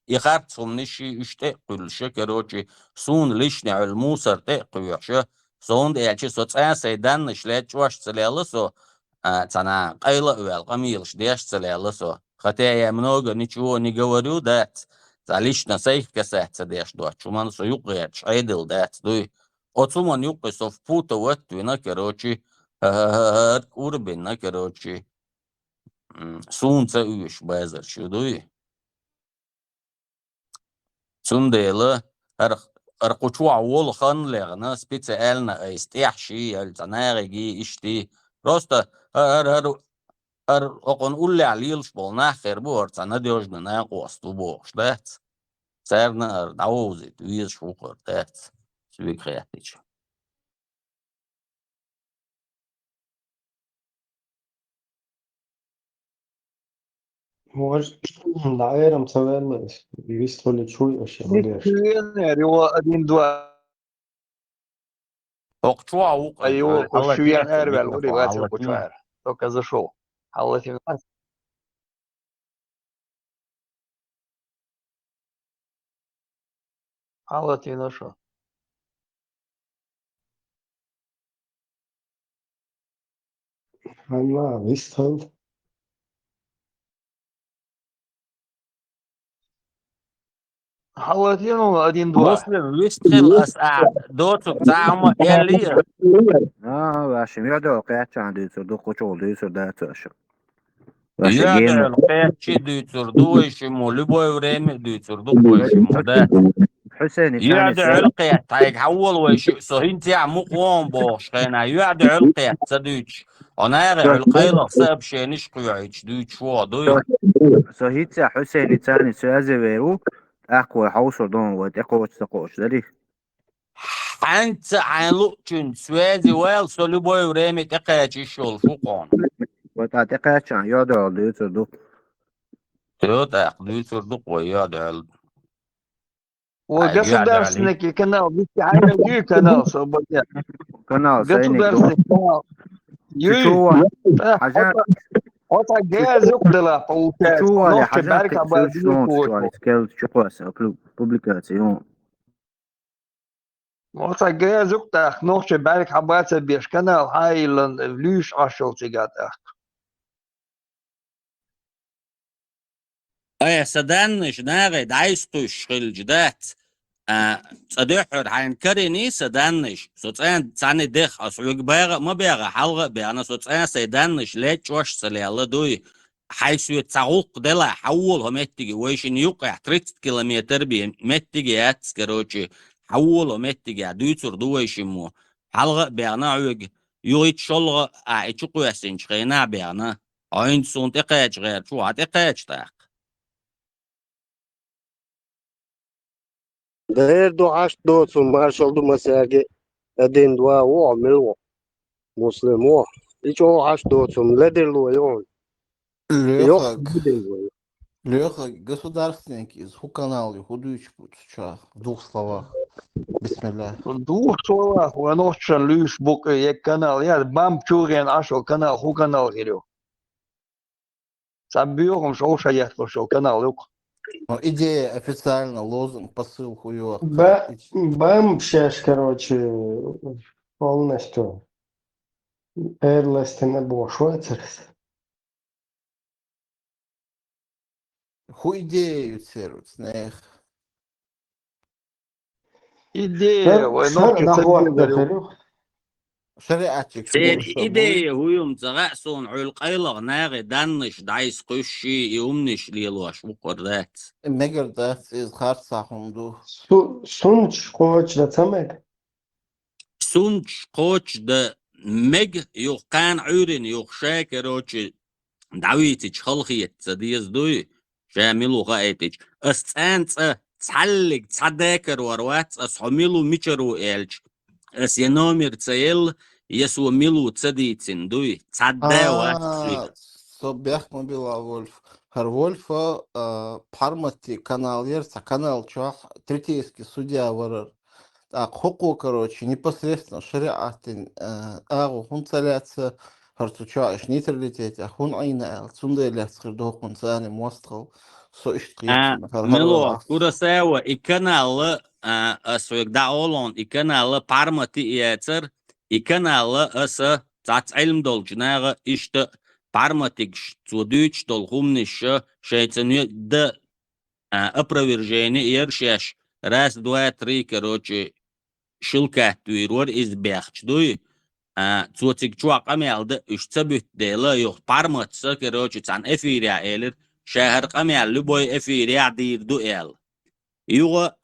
и харц хӀуманаш и уьш тӀе а кхуьллуш, короче, суна лишне Ӏуьллу мусор тӀе а кхоьхьуш, со хӀунда аьлча со цкъа а сайн даннаш лечкъош ца лелла со, а, цхьана къайла а ваьлла, къамелаш деш ца лелла со. Хотя я много ничего не говорю, дац, цхьа лично сайх касать ца деш доцчу хӀуманна со юкъагӀерташ Ӏедал дац, дуй. Оцу хӀуманна юккъе со впутывать вина, короче, ха-ха-ха-ха, кӀур бина, короче, м, суна ца оьшу базар шу, дуй. Цундела хӀара, хӀара кху чохь волу хан лехна, специально айса тӀехь ший яьлла цхьа нахе гий иштий. Просто хӀара, хӀара, хӀара, хӀара окхунна уллехь лелаш болу нах хир бу, хӀара цхьа надёжный накъост ву бохуш дац. Царна а хӀара дӀавовзийта везаш ву хӀара дац, соьга хаьттича. Может, да, эрам ца ваьлла, вистхуьлу чуй аша, Вистхуьлу, его один, два. ХӀокху чохь ву, а его, хӀокху чуьян араваьлла, вари вацар хӀокху чуьяра. Только зашёл. Хьаллатийна. Хьаллатийна шо. Хьанна вистхуьлу. Хьаллатийна один, два. Муслим, вистхила ас а доцург цхьа хӀума аьллий ас? А, ваша, мёдо кхаьччахьана дуьйцур ду, кху чухула дуьйцур дац аша. Ваша, ЙоьдуьгӀал кхетча а дуьйцур ду вай шиммо, любое время а дуьйцур ду вай шиммо, да? Хьусейни царни ЙоьдуьгӀал кхетта, хьайга хьан волу вай ши, со хӀинца яхь мукъа вон бохуш хенахь, ЙоьдуьгӀал кхетта ца дуьйцуш. Хьо нахе Хьуьлла къайлаха сообщениш кхоьхьуьйтуш дуьйцуш вогӀу дуй? Со, со хӀинца Хьусейни царни связи вер ву, тӀаккха вай хьовсур ду вай тӀекхочуш ца кхочуш дарий? ХӀинца хьайн луъучуьнца связи вала, со любое время тӀекхача йиш йолуш ву хьуна. Вай тӀаккха тӀекхаьччахьана ЙоьдуьгӀал дуьйцур ду. Йо, тӀаккха дуьйцур ду-кх вай ЙоьдуьгӀал. О, государственный канал, вести хьайна ю канал, свободен. Канал, сайни ду. Государственный канал. Ю. Чу-, чу вале, хьажа-, оцхьа газ юкъ дала, получается. Чу вале, нохча хьажа, баьрг хьабаьрг ю, чу вале, кел чу кхоьссина, пу-, публикаци ю. Оцхьа газ юкъ тӀаккха, нохча баьрг хьабаца беш, канал хьайиллан, луьйш Ӏаш йолу цига тӀаккха. Ай, сан даннаш нахе дӀайса кхуьйсуш хилча дац. А, цкъа дуьххьара хьайна карийний сан даннаш, со цкъа цхьанна дех, ас хьоьга багӀа а ма баьгӀа, хьалха а баьхна, со цкъа сайн даннаш лечкъош а ца лелла дуй. Хьайн соьца цхьа гӀуллакх делахь, хьан волу хӀо меттиге, вай шина юккъехь тридцать километр бен меттиге яц, короче, хьан волу хӀо меттигехь дуьйцур ду вай шиммо. Хьалха а баьхна хьоьга, юххе а шолгӀа а ахь и чу кхоьссинчу хенахь а баьхна. Хьо хӀинца суна тӀекхача гӀерташ ву, хьан тӀекхача тӀаккха? Дера ду хьашт доцу, маршалла ду массаьрга а, один-два ву хьо, мила ву? Муслим ву. И чӀогӀа хьашт доцу, ледарло ю хьуна. Леха, Йоккха ледарло ю. Леха, государственник иза, хӀун канал ю, хӀун дуьйцуш бу цу чохь, в двух словах? Бисмиллах. Духуш валах, ваношчан луьйш букъ я канал, я бам чугӀен ашо канал, ху канал хирио. Ца биохам шоу шаят шоу канал юк. Ну, идея официально, лозунг, посыл хуё. Ба- Бам шеш, короче, полностью. Эрластина бошуацарас. Ху идею церут, нех. Идея, вай нохча нахват цадилгари. Дару. Шариатчик. Церти идея хӀу юм ца гӀа суна, хьуьл къайлах нагӀи даннаш дӀайс кхуьшши и умниш лелош вукхар дац. Мегар дац, из харца хӀума ду. Су- Сунч кочда ца мег. Сунч кочда мег юх кхана Ӏуьйрин юх ша, короче, дӀавийцич халхиет ца деза дуй, ша милу хаайтич. Ас цӀан цӀа цхьаллиг цхьа декарвар вац, ас хьо милу мичару элч. Ас я номер ца ел, я со милу ца дийцин дуй, цхьа да вац. А, со бехк ма била Вольф. ХӀар Вольфа, а, Пармати канал ер, ца канал чох, третейский судья варар. ТӀаккха хӀокхо, короче, непосредственно шариатин, а, агӀо хӀун ца лаьца, хӀар цу чоа иш нейтралитете хӀун Ӏийна аьлла, цундела лаьцхир дохкун цани мостхал, со ишт А, кхетина, хӀар Мило, хӀар Курасава, и канал, а, ас вег дӀаолон, и канал Пармати яцар, и канал аса цац Ӏилм долчу наха ишта Парматигаш цо дуьйцуш долу хӀуманаш шайца нуьда а, опровержение ер шеш, раз, два, три, короче, шилкат вийр вара иза бехча дуй. А, цо цига чохь къамел дан уьш ца буьту дела, юха Парматса, короче, цхьана эфиря элира, ша хӀара къамел любой эфиря дийр ду аьлла. Юха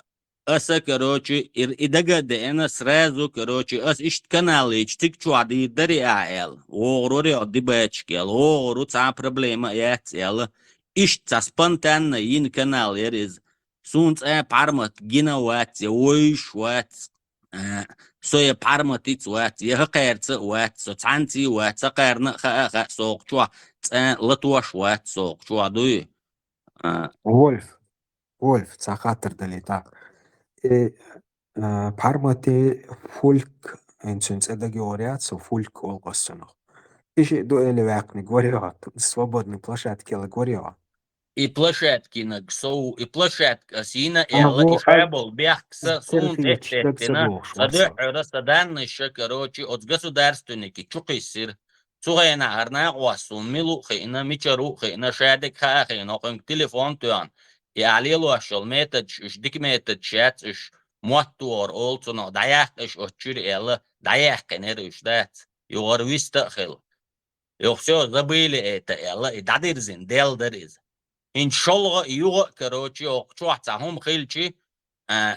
аса, короче, ир и дага а деана, сразу, короче, ас иштта канал йича цига чохь дийр дари а аьлла. ВогӀур вара йо дибачка аьлла, вогӀур ву цхьа проблема а яц аьлла. Иштта цхьа спонтанно йина канал яра иза. Суна цӀа Пармат гина вац, я вуьйш вац, а, со я Парматица вац, я хӀокхаьрца а вац, со цхьаьнций а вац, хӀокхарна а хаа а хаьа соху чохь, цӀа латош вац соху чохь дуй. А, Вольф, Вольф, цхьа хаттар далийта. Э, а, Пармати Фульк, эн цуьнан цӀе дагайогӀур яц, со Фульк олу ас цунах. И шиъ ду эли ваьккхиниг варйо, свободный площадка елаг варйо. И площадкинаг со ву, и площадка ас йина А, аьлла, и во, шабол бехк са, а, суна терфилча даг ца тӀеттина, дохуш ца вац. дуьхьара са даннаш ша, короче, оцу государственники чу кхиссира. Цу хенахь хӀара накъост суна мила ву а хиъна, мичара ву а хиъна, шадерг хаа а хиъна, хӀокхуьнга телефон а тоьхна. И ахь лелош йолу методаш, уьш дика методаш яц, уьш моттугӀар олу цунах, дӀаяккха аша оцу чуьра аьлла, дӀаяьккхинера уьш дац. Юхара виста а хила. Юха всё, забыли это аьлла, и дӀадирзина, делла дара иза. ХӀинца шолгӀа а, юха а, короче, хӀокху чохь цхьа хӀума хилчи, а,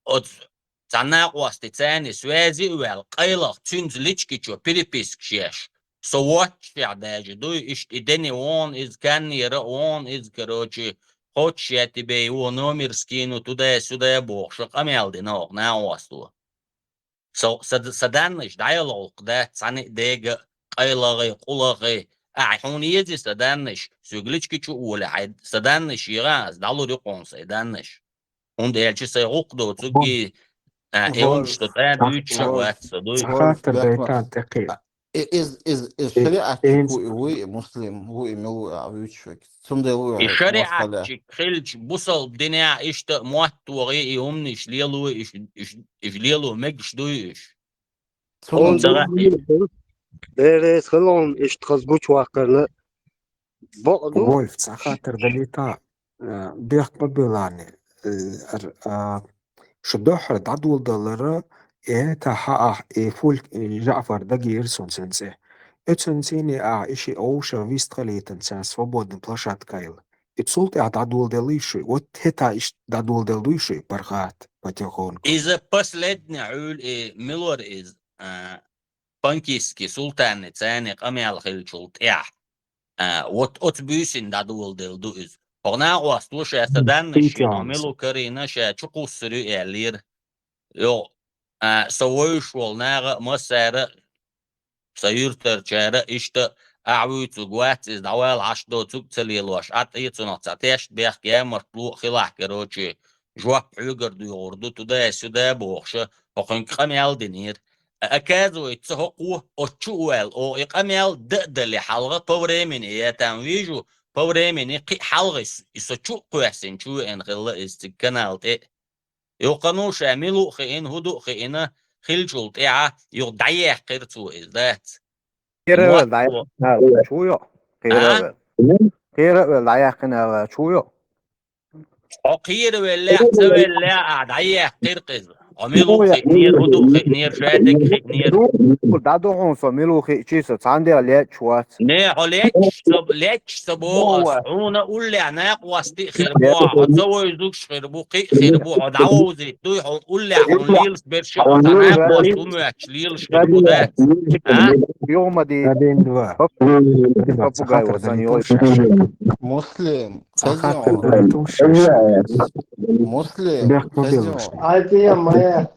оцу цхьа накъости царна связи а ваьлла, къайлаха цуьнца личкичо перепискаш еш. Со воццушехь даже дуй, иштта и дени вон иза, каннера а вон иза, короче, хочешь, я тебе его номер скину, туда-сюда бохуш, къамел дина оха накъосто. Со, са, са даннаш дӀаяла гӀуллакх дац, цхьаьна а дега, къайлахи, къулахи. Ахьа хьуна еза са даннаш, соьга личкичу а волий, хьайн са даннаш егӀа, аса дӀалур ю хьуна сайн даннаш. ХӀунда аьлча сайн гӀуллакх доцург и, а, и хӀуманаш со тӀа дуьйцуш а вац со дуй. Цхьа хаттар дайтан тӀекхе. Из, из, из Э, шариатчик эйнс- ву и, ву и муслим, ву и мила ву а вуьйцуш вац. Цундела ву И а шариатчик хилча, бусалба динехь иштта моттугӀий и хӀуманаш лело, иш, иш, иш лело мегаш дуй уьш. Цундела Цара Беррис хилон иштта хаза гучуваккхарна. Бакъ ду. Вольф, цхьа хаттар далийта, а, бехк ма билани, э, ар-, а, шу дуьххьара дӀадоладалара, э, тахьа ахь, э, Фульк, э, ЖаӀфар дагийра суна цуьнан цӀе. Оцуьнан цӀийне ахь и шиъ овша вистхилийтан царна свободный площадка йила. И цул тӀаьхьа дӀадоладеллий шуй? Вот хӀетахь иштта дӀадоладелла дуй шуй, Пархат, потихоньку? Иза последний хьуьлу и милор иза, а, Панкистский султанни царна къамел хилчул тӀаьхьа. А, вот оцу буьйсина дӀадоладелла ду иза. ХӀокху накъосто ша са даннаш шена мила ву карийна, ша чу кхуссур ю аьллера. Йо, а, со вевзаш волу наха а, массара а, сан юьртарчара а иштта, ахь вуьйцург вац иза, дӀавала Ӏаш доцург а ца лелош, Ӏа тӀе цунах цхьа тешнабехк, ямартло а хилахь, короче, жоп хьоьгара дуьйгӀур ду, туда-сюда бохуша, хӀокхуьнга къамел динера. А оказывается, хӀокхо оцу чу а ваьлла, оха и къамел дан а дале хьалха, по времени, я там вижу, по времени кхин а хьалха и со чу а кхоьссина чу веана хилла иза цига канал тӀе. Юха кхана ша мила а хиъна, хӀун ду а хиъна, хиллачул тӀаьхьа юха дӀаяьккхира цо иза, дац? Кхера а велла, дӀаяьккхина ала чу йо. Кхера а велла. Кхера а велла, дӀаяьккхина ала чу йо. Хьо кхера веллехь, ца веллехь а, дӀаяьккхира-кх иза. Хьо мила а хиънера, хӀун ду а хиънера, шадерг а хиънера. ДӀадо хьуна со мила а хиъча, со цхьаннех лечча вац. Не, хьо лечча ца, лечча ца боху ас. Хьуна уллехь накъост а хир бу, хьо ца вевзаш хир бу, кхин а хир бу, хьо дӀавовзийта дуй, хьо уллехь хьуна лелаш берш а, хьо цхьа накъост хӀума моьттуш лелаш хир бу, дац? А? Юха ма дий. Один, два. Попугай вацан йолуш. Муслим, Муслим, Бехк ма белаш. Ай, ты моя.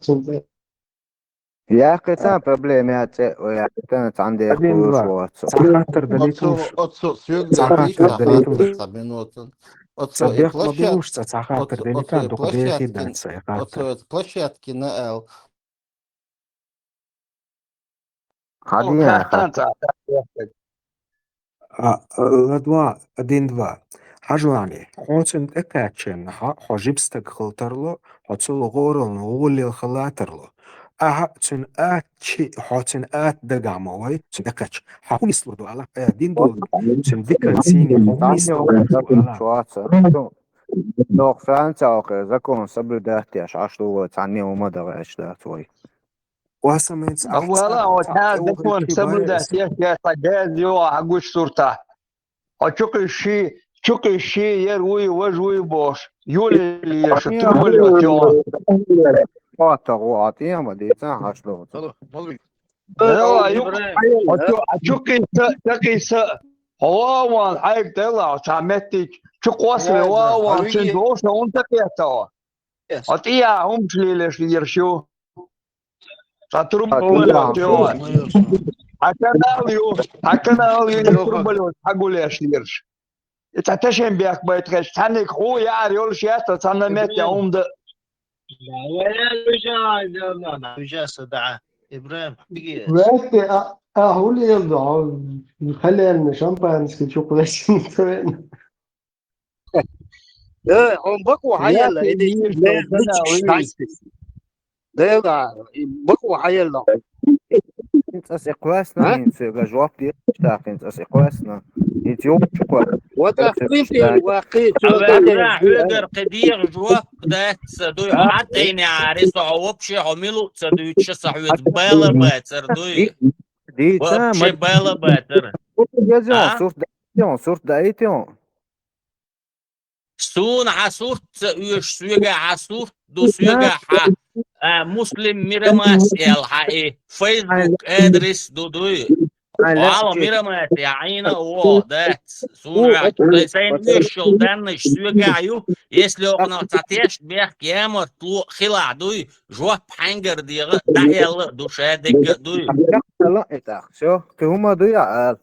Яхкхи цхьа проблема яц, цӀе а яхкхи цхьана цхьаннех кхуьуш вац. Цхьа хаттар далийталаш. Оцу, оцу, соьга цхьа хаттар далийталаш. Цхьа минута. Оцу, цхьа бехк ма белаш, цхьа, цхьа хаттар далийталаш, дукха дехий дац, цхьа хаттар. Оцу площадкина аьлла. Хьан дийна хаттар? А, ладва, один, два. Хьажа вани, хьо цунна тӀекхаьчча, хьо, хьо жима стаг хила тарло, хьо цул гӀораллина гӀоле хила тарло. Ахьа цуьнан атта чи, хьо цуьнан атта дагахь ма вай, цунна тӀекхаьчча. Хьан хӀун нислур ду, Алла, э, дин долу, цуьнан дикан сийне хьо хӀун нислур ду, Алла? Нох шанца окхе, закон соблюдать еш, Ӏаш ду вай, цхьанне хӀума дан гӀерташ дац вай. Вала, вот хьан закон соблюдать еш, я цхьа газ йогӀу хьан гучу суртахь. Хьо чукхуьссий, чукхуьссий, яра вуй, важа вуй бохуш, юлелеш, турбалеш йогӀу. Хьо тахо хьан тӀема дийца хьаш ду. Хьо чу, хьо чукхисса, чукхисса, хьо ван хьайга делахь, цхьа меттиг, чу къосле ван, цуьнан довша хӀунда ца кхетта хьо? Хьо тӀехьа хӀумаш лелеш лераш ю. Цхьа турба ю, хьан канал ю, хьан канал ю, турба ю, хьан гулеш лераш. И цхьа тешен бехк байта хезча, цхьанниг хьо яар йолуш яц, цхьанна метте хӀума дан. Ваьлла, а, а, хӀун леладо, хьо халлена шампанский чу кхоьссина ца веана? Э, хьуна бакъо хьаелла, и де-, Дела, и бакъо хьаелла. ХӀинца ас и кхоьссина, хӀинца соьга жоп дехаш тӀаккха, хӀинца ас и кхоьссина. ХӀинца йолчу кхоьссина. Вот ас принципе ваккхий, цо Ава, тӀе хьоьгара кхин дегӀа жоп дац ца дуй, хьан тӀайне ари со хьо вообще хьо мила а ца дуьйцуш, сан хьоьца бала бацар дуй. Вообще бала бацар. А? Сурт даийтин, сурт даийтин. Суна хьан сурт ца оьшу, соьгахь хьан сурт ду, соьгахь хьан, а, Муслим Мирамас аьлла хьан и Facebook адрес ду дуй. Алла, Мирамас, я Ӏийна а вогӀу, дац. Суна ваьхьа, сайн оьшуш йолу даннаш соьгахь ю, если окхунах цхьа тешнабехк, ямартло а хилахь дуй, жоп хьаьнгара дегӀа а, дӀааьлла а ду, ша дегга а дуй. Всё, кхин хӀума дуй, а?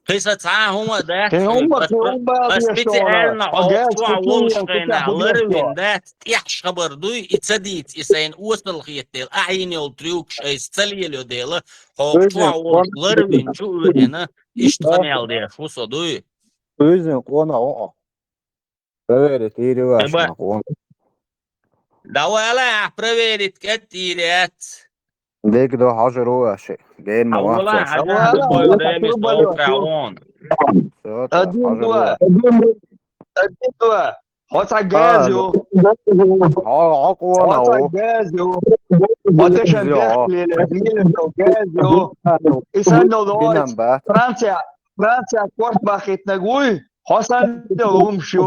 Кхин сан цхьа а хӀума а дац. Кхин хӀума, кхин хӀума а ас деш специально хьо чохь волуш хенахь ларвина дац, тӀехьаш хабар дуй, и ца дийца, и сайна осал хетадела, ахьийна йолу трюкаш айса ца лелайо дела, хьо чохь волуш ларвина чу а веана, иштта къамел деш ву со дуй. Уьззина къонах ву хьо. Проверить йийр ю ваьш нах вон. Давай, ахь проверить кӀетта йийр яц. Дика ду, хьожур ву ваьш. Гена ма вац. Один, два. Один, два. Хьо цхьа газ ю. Хьо, хьо къона ву. Хьо цхьа газ ю. Хьо тешан бехк лелаш, лелаш газ ю. И санна долу Франция, Франция корт бахийтинарг вуй? Хьо санна долу хӀумаш ю.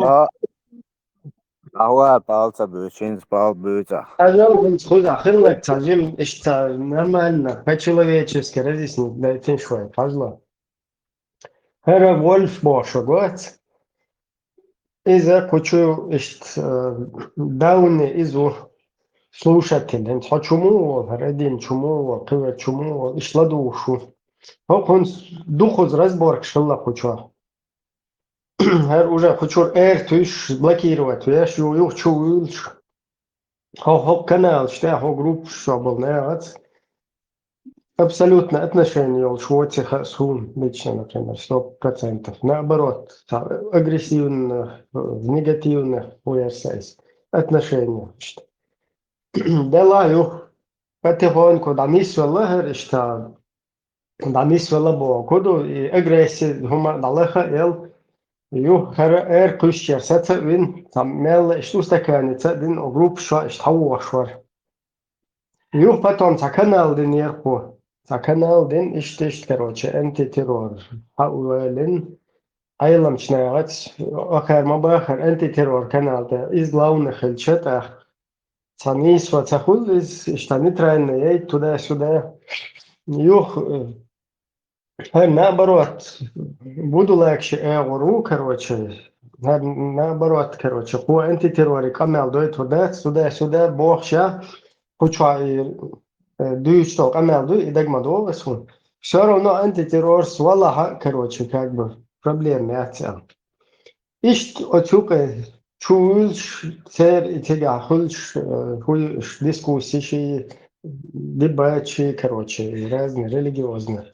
Ахьа, пал ца буьйцу, хӀинца пал буьйцу ахь. Ажал хӀинца кхузахь хилларг цхьа жим, иштта нормально, по-человечески разъяснить дайтинаш вай, хьажал. ХӀара Вольф бохуш вац. Иза кху чу иштта, э, давни иза ву слушатель. ХӀинца хьо чу муха волу, хӀара Эдин чу муха волу, кхин верг чу муха волу, иштта ладугӀуш ву. ХӀокхунца дукхаза разборкаш хилла кху чохь. ХӀара уже кху чуьра эр туьйсуш, блокировать веш ю, юха чу вуьйлуш. хӀо-, хӀокху каналаш тӀехь, хӀокху группаш чохь болу нахаца абсолютно отношение йолуш воций хаьа суна лично, например, сто процентов. Наоборот, цхьа агрессивно, э, негативно ву яра сан иза отношение иштта. Делахь юха потихоньку дӀанисвелла хӀара иштта, дӀанисвелла боху ду, и агрессия хӀума дӀалаха ел, юха хӀара эр кхуьссучара саца а вина, цхьа мелла иштта устаканица а дина, о группаш чохь иштта хьавогӀуш вара. Юха потом цхьа канал динера кхо. Цхьа канал дина, иштта, иштта, короче, антитеррор хьа а валина, Ӏеламчу нахаца, ахара ма бахара антитеррор канал тӀе, иза главный хилча тӀаккха. Цхьа нийсо ца хуьлу иза, иштта нейтральный яйта туда-сюда. Юха, э, хӀара наоборот, будулакши эгӀур ву, короче, хӀара наоборот, короче, кхо антитеррори къамел дойтур дац, туда-сюда бохуш я, кху чохь и, э, дуьйцуш долу къамел дуй, и дага ма догӀу ас хӀун. Всё равно антитеррорс валахьа, короче, как бы, проблема яц аьлла. Иштта оцу юкъе чу вуьйлуш, церан и цигахь хуьлуш, э, хӀун ю уьш, дискуссиш, дебаташ, короче, разные религиозные.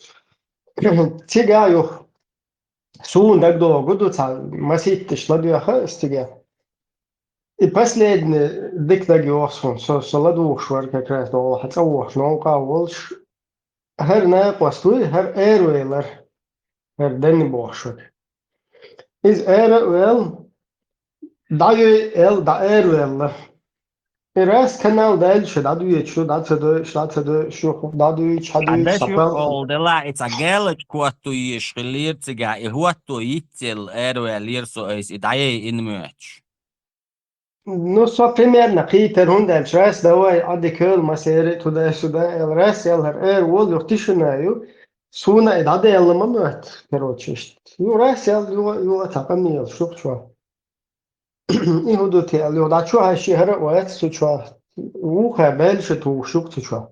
Цигахь юха суна дагадогӀу ду, цхьа масийтташ ладоьгӀу ас цигахь. И последний дика дагайогӀу суна, со, со ладугӀуш вара как раз догӀу хьан цӀа вохуш, новкъа а волуш, хӀара накъост вуй, хӀара аравелира, хӀара Дани бохуш вара. Иза ара а ваьлла, дӀайой аьлла, дӀа араваьлла. И раз канал даьлла шу дӀадоьдуш ю, дӀа ца доьдуш, дӀа ца доьдуш ю, хӀу дӀадуьйцуш, хьадуьйцуш, Ӏадаш схьапал. Юкъа олу делахь, и цхьа галачу хӀотто езаш хиллера цигахь, и хӀотто йицъелла араваьллера со айса, и дӀаяйина моьттуш. Ну, со примерно кхийтира, хӀунда аьлча раз давай, Ӏадика ала, масера а туда-сюда аьлла, раз аьлла, хӀара ара волу, юха тишина ю, суна и дӀадаьлла ма моьтту, короче, иштта. Ю раз аьлла, юха, юха цхьа къамелаш ю-кх чохь. И хӀун ду те аьлла, юха дӀа чу хьаьжча хӀара а вац цу чохь. Вукхара баьлла шу тухуш ю-кх цу чохь.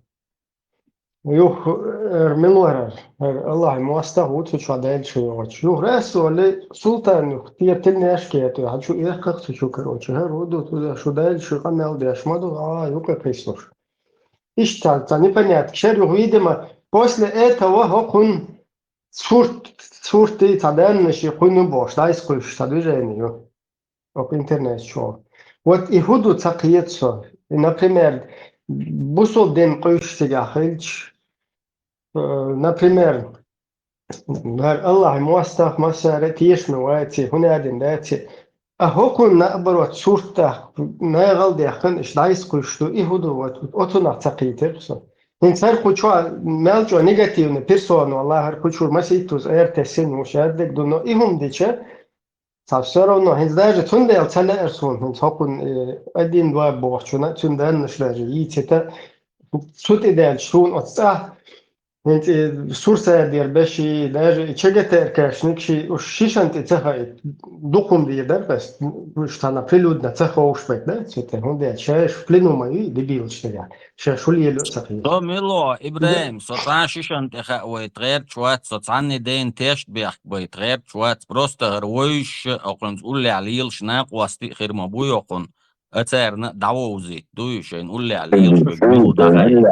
Юха, э, мила вара, э, Аллахьан мостагӀа ву цу чохь даьлла шу йогӀучу. Юха раз олий, Султан юха, тера тилнеш кхетий, хьан чу эккхах цу чу, короче, хӀара хӀун ду, туда шу даьлла шу къамел деш ма ду, а, юкъа кхийсуш. Иштта цхьа непонятка шер юха, видимо, после этого хӀокхун сурт, суртий цхьа даннаш кхуьнан бохуш, дӀайса кхуьйсуш цхьа движение ю. Оцу интернет чохь. Вот и хӀун ду ца кхета со. И, например, бусулба дин къуьйсуш цигахь хилча, э, например, хӀара Аллахьан мостагӀа массара а тешаме вац и, хӀун аьлла дина дац и. А хӀокхунна, наоборот, сурт тӀаккха, нагӀал даьккхина, иштта дӀайса кхуьйсуш ду, и хӀун ду, вот, оцунах ца кхийтира со. ХӀинца хӀара кху чохь мел чӀогӀа негативный персона валахь, хӀара кху чуьра масийттаза эр тесна ву, шадерг ду, но и хӀума дича, цхьа всё равно, хӀинца даже цундела ца лаьара суна, хӀинца хӀокхунна, э, один-два бохучунна, цуьнан даннаш даже йийцита, цу тӀе даьлча суна оцу цӀахь, хӀинца и Сурсаре дера беший, даже и ЧГТРКшникаший, уьш шишан тӀе ца хаийта, дукха хӀума дийр дара ас, уьш цхьана прилюдно ца ховшаберг дара, цу тӀе, хӀунда аьлча шаьш в плену ма ю, дебилаш дагахь. Ша шу лело а ца хилла. Со мила ву, Ибрахим, со цхьа шишан тӀе хаьа вайта гӀерташ вац, со цхьанне дайна тешнабехк байта гӀерташ вац, просто хӀара вевзаш, хӀокхуьнца уллехь лелаш накъостий а хир ма бу хӀокхунна, а царна дӀавовзийта ду и шайна уллехь лелаш верг мила ву дӀахаийта.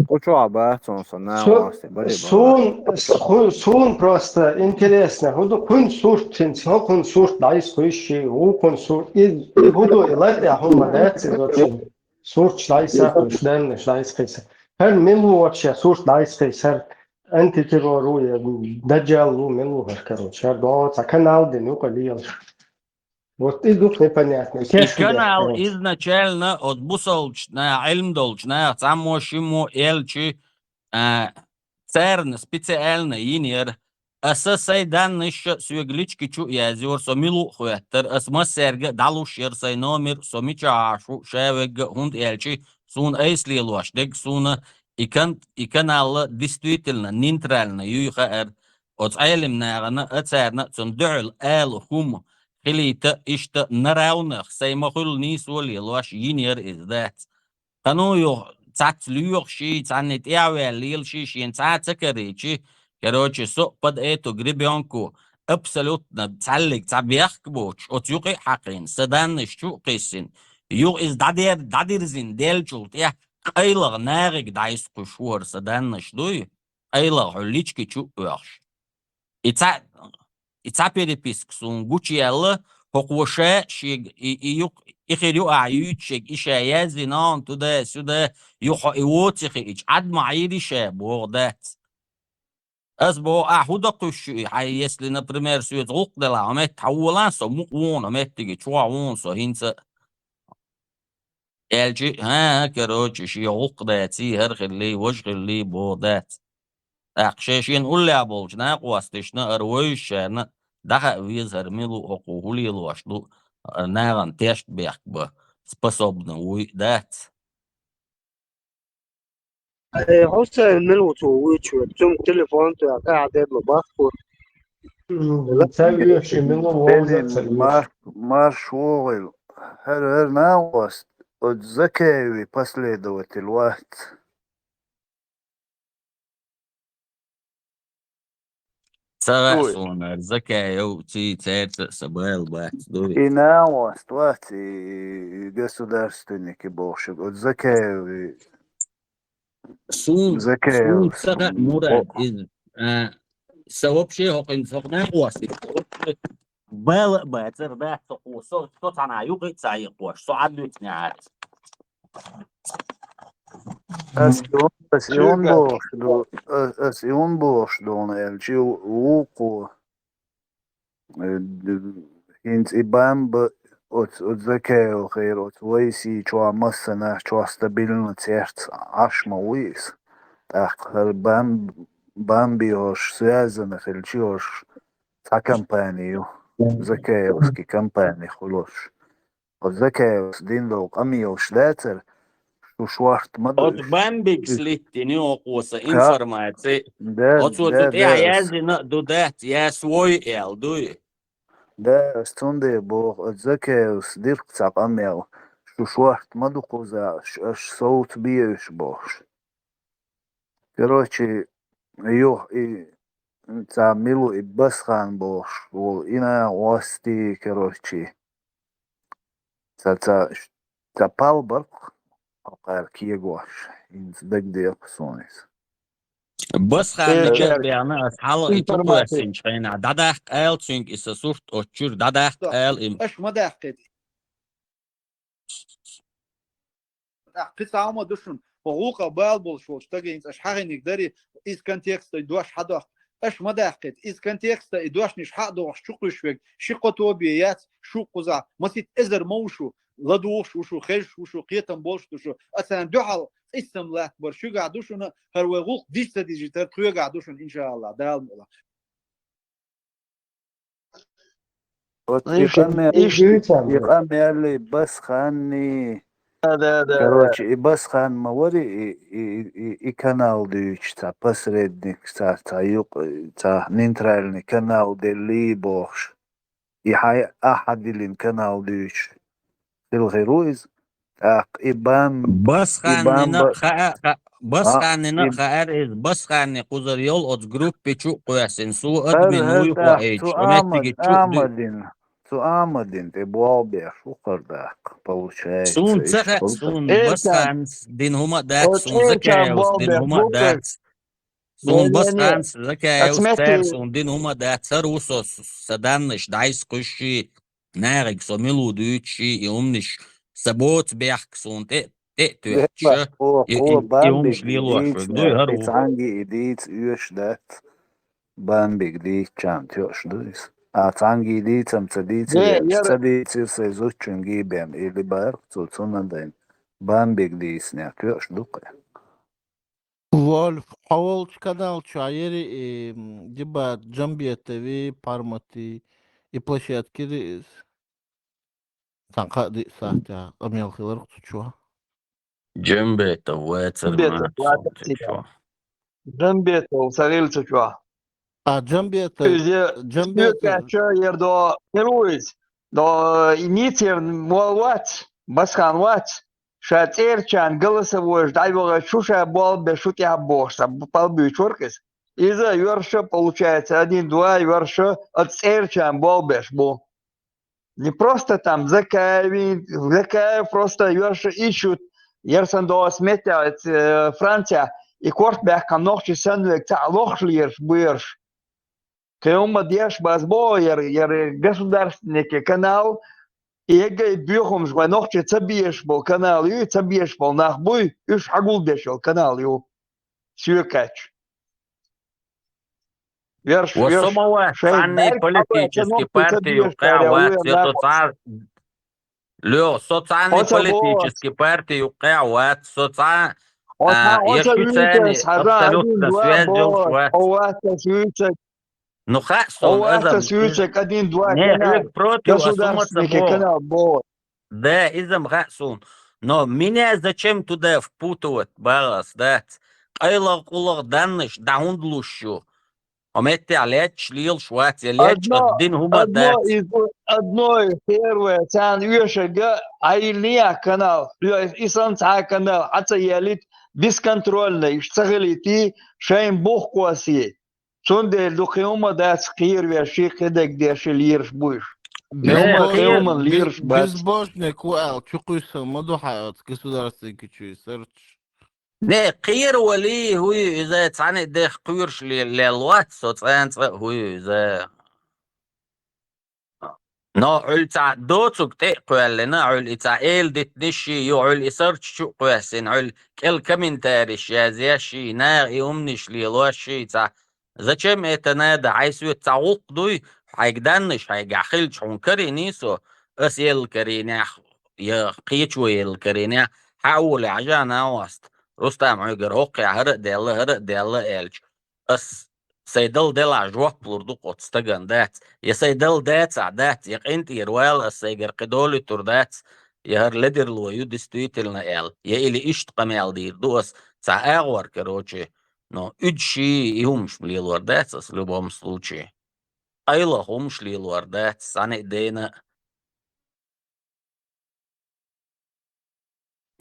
Кху чохь бац хьуна сан Су-, накъостий, бари бала. Сун, су-, сун просто интересно, хӀун ду кхуьнан сурт, хӀинца хӀокхунна сурт дӀайса кхуьйсуш, вукхунна сурт, и, и хӀун ду, и латӀехь хӀума дац иза оцу. Сурташ дӀайса кхуьйсуш, даннаш дӀайса кхийса. ХӀара мила ву вообще сурт дӀайса кхийса, хӀара антитеррор ву, я даджал ву, мила ву хӀара, короче, хӀара догӀу цхьа канал дина юкъа лелаш. Вот и дукха непонятно. И канал изначально оцу бусалбачу наха, Ӏилма долчу наха, цхьаммо шиммо элчи, а, царна специально йинера. Аса сайн даннаш а соьга лички чу а яздора, со мила ву а хоьттара, аса массаьрга а дӀалуш яра сайн номер, со мичахь Ӏаш ву, ша вегга а, хӀунда аьлча суна айса лелош дерг суна и кан-, и канал действительно нейтрально юй хаьара. Оцу Ӏелим нахана а, царна а цунна дуьхьал ала хӀума хилийта, иштта на равных, сайн ма-хуьллу нийсо лелош йинера иза дац. Кхано юха цхьацца лоьхуш и, цхьанне тӀаьхьаваьлла лелаш и, шена цхьа а ца карийчи, короче, со а под эту гребёнку абсолютно цхьаьллиг цхьа бехк боцуш, оцу юкъе а хьакхийна, сан даннаш чу а кхиссина, Юха иза дӀадер-, дӀадирзина делчул тӀехьа къайлагӀа нахага дӀайса кхуьш ву хӀара сан даннаш дуй, къайлагӀа хьо лички чу а оьхуш. И цхьа, и цхьа переписка суна гучуяьлла, хӀокхо ша шега, и, и юкъ-, и хир ю ахьа юьйцуш шега, и ша яздина, туда-сюда, юха хьо и воци хиъча, Ӏад ма Ӏийри ша, боху дац. Ас боху, ахьа хӀун дан кхуьссуш ю и, хьайн, если, например, соьца гӀуллакх делахь, хьо метта хьан волахь со, мукъа вон хьо меттиге, чохь вон со, хӀинца а. Аьлчи, хӀан-хӀа, короче, шен гӀуллакх даций, хӀара хилли, важа хилли, боху дац. ТӀаккха шен-шена уллехь болчу накъосташна, хӀара вевзачарна дӀахаа веза, хӀара мила ву, хӀокхо хӀун лелош ду, хӀара нахана тешнабехк бан способна вуй а дац. Э, Хьусайн мила ву цо вуьйцуш верг? Цуьнга телефон тоьхна, тӀаьхьа дедла баккхур. Ца вуьйцуш мила ву вовза а ца вуьйцуш. Мар-, марш вогӀийла. ХӀара, хӀара накъост оцу Закаевый последователь вац. Ца хаьа суна, хӀара Закаев, ци-, цаьрца а сан бала бац, дуй. И накъост вац, и, и государственники бохуш, оцу Закаевый. Сун, Закаев, сун ца хаьа, Мурад, иза. А, сан вообще хӀокхуьнца, хӀокху накъосташца бала а бацара, дац хӀокхо, со, со цхьанхьа юкъа а ца хьекхош, со Ӏад вицнехьара. Ас и хӀун, ас и хӀун бохуш ду, ас, ас и хӀун бохуш ду хьуна аьлча, вукхо, э, д-, хӀинца и бамба оцу, оцу Закаевхера, оцу Вайси чохь массанхьа чохь стабильно церца Ӏаш ма ву иза. ТӀаккха хӀара бам-, бамби хӀорш связана хилчи хӀорш цхьа компани ю, Закаевский компани хуьлуш. Оцу Закаевс дина долу къамелаш дацара, шу шорта ма ду уьш. Оцу бамбигас литтина ю хӀокхо сан информаци. Да, оцо цу тӀехь яздина а ду, дац, я свой аьлла, дуй? Да, ас цундела боху, оцу Закаевс дира-кх цхьа къамел, шу шорта ма ду кхузахь, аш совца бе уьш бохуш. Короче, юха и, цхьа мила ву и Басхан бохуш волу, и накъостий, короче. Цхьа, цхьа, цхьа пал бара-кх хӀокхара кегош, хӀинца дагадеа-кх суна иза. Басханна чу а баьхна, ас хьалха и чу кхоьссинчу хенахь, дӀадаккха ала цуьнга и сан сурт оцу чуьра, дӀадаккха ала и. Аша ма даьккхийта. ТӀаккха кхин цхьа хӀума ду шуна, хӀокху гӀуллакхах бала болуш волчу стага хӀинца аша хьахийнарг дарий, иза контекста и дош хьадоккху. Аша ма даьккхийта, иза контекста и дошнаш хьа а дохуш чукхуьйсуш верг ши-кхо тоба яц, шу кхузахь масийтта эзар ма ву шу, ладугӀуш ву шу, хезаш ву шу, кхетам болуш ду шу, а царна дуьхьал къийсам латтабар шуьгахь ду шуна, хӀара вай гӀуллакх дижа ца дижийтар тхоьгахь ду шуна, иншааллахӀ, Дала мукъалахь. Вот и къамел-, и къамел и Басханни. Да, да, да. Короче, и Басхан ма вари, и, и, и, и канал дуьйцуш, цхьа посредник, цхьа, цхьа юкъ-, цхьа нейтральный канал делли бохуш. И хьайн ахь хьадиллина канал дуьйцуш. Хила хир ву иза. ТӀаккха и бам-, и Басханнина бамба-, хаьа-, ха-, Басханнина хаьара иза, Басханни кхузара йолу оцу группи чу а кхоьссина, суо админ вуй хоуьйтуш, оцу метте Ахьмад-, чу а дуьйцуш. Ахьмадин, цу Ахьмадин тӀе болх беш ву хӀара даккха, получается. Суна ца хаьа, суна Басханас дина хӀума а дац, суна Закаевс дина хӀума а дац. Суна Басханас, Закаевс, цара суна дина хӀума а дац, хӀара ву со, сан даннаш дӀайса кхуьссий, нахага со мила ву дуьйцуш, и хӀуманаш сан боцу бехк суна тӀе, тӀе а тоьттуш, и, и, и хӀуманаш лелош верг дуй, хӀара ву. Цхьаьнгге и дийца оьшуш дац, бамбига дийцчарна тоьуш ду иза. А цхьаьнгге дийцам ца дийцира, ца дийцира сайн зудчуьнга бен, или бара цо, цунна дайн, бамбига дийцинехь тоьуш ду кхин. Вольф, хьо волчу канал чохь яри и, м, дебат Джамбетови, Пармати, и площадка яри иза. Цхьана кхаа-диъ сахьтехь къамел хиларх цу чохь. Джамбетов вацара ма цу чохь. Джамбетов ца хилла цу чохь. А, Джамбетов, иза Джамбетов. Соьгача яр до хир ву иза. До и ницер мол вац, Басхан вац. Ша цӀерачарна голосовойш дӀайохуш, шу ша болх беш, шу тӀехь бохуш, сан пал буьйцуш вара-кх иза. Иза йоьрша, получается, один-два йоьрша, оцу цӀерачарна болх беш бу. Не просто там Закаевин, Закаев просто йоша ищут, яр сан доас метте, э, Франция, и корт бяхка нохчи санвек ца лохш лирш буерш. Кеума деш баз бо, яр, яр государственный канал, и эгай бюхумш, вай нохчи ца биеш бол канал, ю ца биеш бол нах буй, уж хагул дешел канал, ю. Сюкач. Верш, Ва верш, сомава шай цанни баль политический хабар, партию цанни къя вац, цанни ве соца, лё, соцанни Оца политический партию къя вац, соца, Оца, а, оца яшкицани витес, хаза, абсолютно один, два, связь бо, швац. Овата свитес. Ну, ха, сон, Овата азам, свитес, один, два, не, канал. Против, государственный канал, бо. Да, изам ха, сон. Но меня зачем туда впутывать, балас, да? Къайлах, къулах, данныш, да хундлуш шу. Хьо меттехь лаьтташ лелаш вац, я лаьтташ Одно, дин хӀума одно дац. Из, одно из первое, царна оьшург а, хьайна а канал, и сан цхьа а канал, хьа ца ялийта, бесконтрольно, иштта ца хилийта, шайн бух кхоссий. Цундела ду кхин хӀума дац кхеравеш, ши кхидерг деш, ши лераш буйш. Кхин хӀума, кхин хӀума лераш бац. Безбожник ву аьлла, чу кхуьйсу ма ду хьан оцу государственный кичуй сарч. Не, кхера валий, хӀу ю иза, цхьаьна а дех кхоьруш ле-, лелла вац, со цӀен цӀа а хӀу ю иза. Но Ӏуьллу цхьа доцург тӀе а кхоьллина, Ӏуьллу и цхьа эла дитинаш ший ю, Ӏуьллу и сарч чу а кхоьссина, Ӏуьллу кӀел комментариш язъеш ший, наха и хӀуманаш лелош ший цхьа. Зачем это надо? Хьайн соьца цхьа гӀуллакх дуй, хьайга даннаш, хьайгахь хилча хьуна карийний со, ас елла карийнехь, я кхечо елла карийнехь, хьан а волий хьажа, нагӀост. Рустам, хьоьгара хӀокхехь хӀара а даьлла, хӀара а даьлла аьлча, ас сайн дала делахь жоп лур ду-кх оцу стагана, дац? Я сайн дала дацахь, дац? Я къинтӀера вала ас, сайгара кхин дола юьтур дац? Я хӀара ледарло ю действительно аьлла? Я или иштта къамел дийр ду ас? Цхьа агӀор, короче, но уьдуш ший и хӀумаш лелор дац ас в любом случае. Къайлаха хӀумаш лелор дац, цхьаьна а дена а.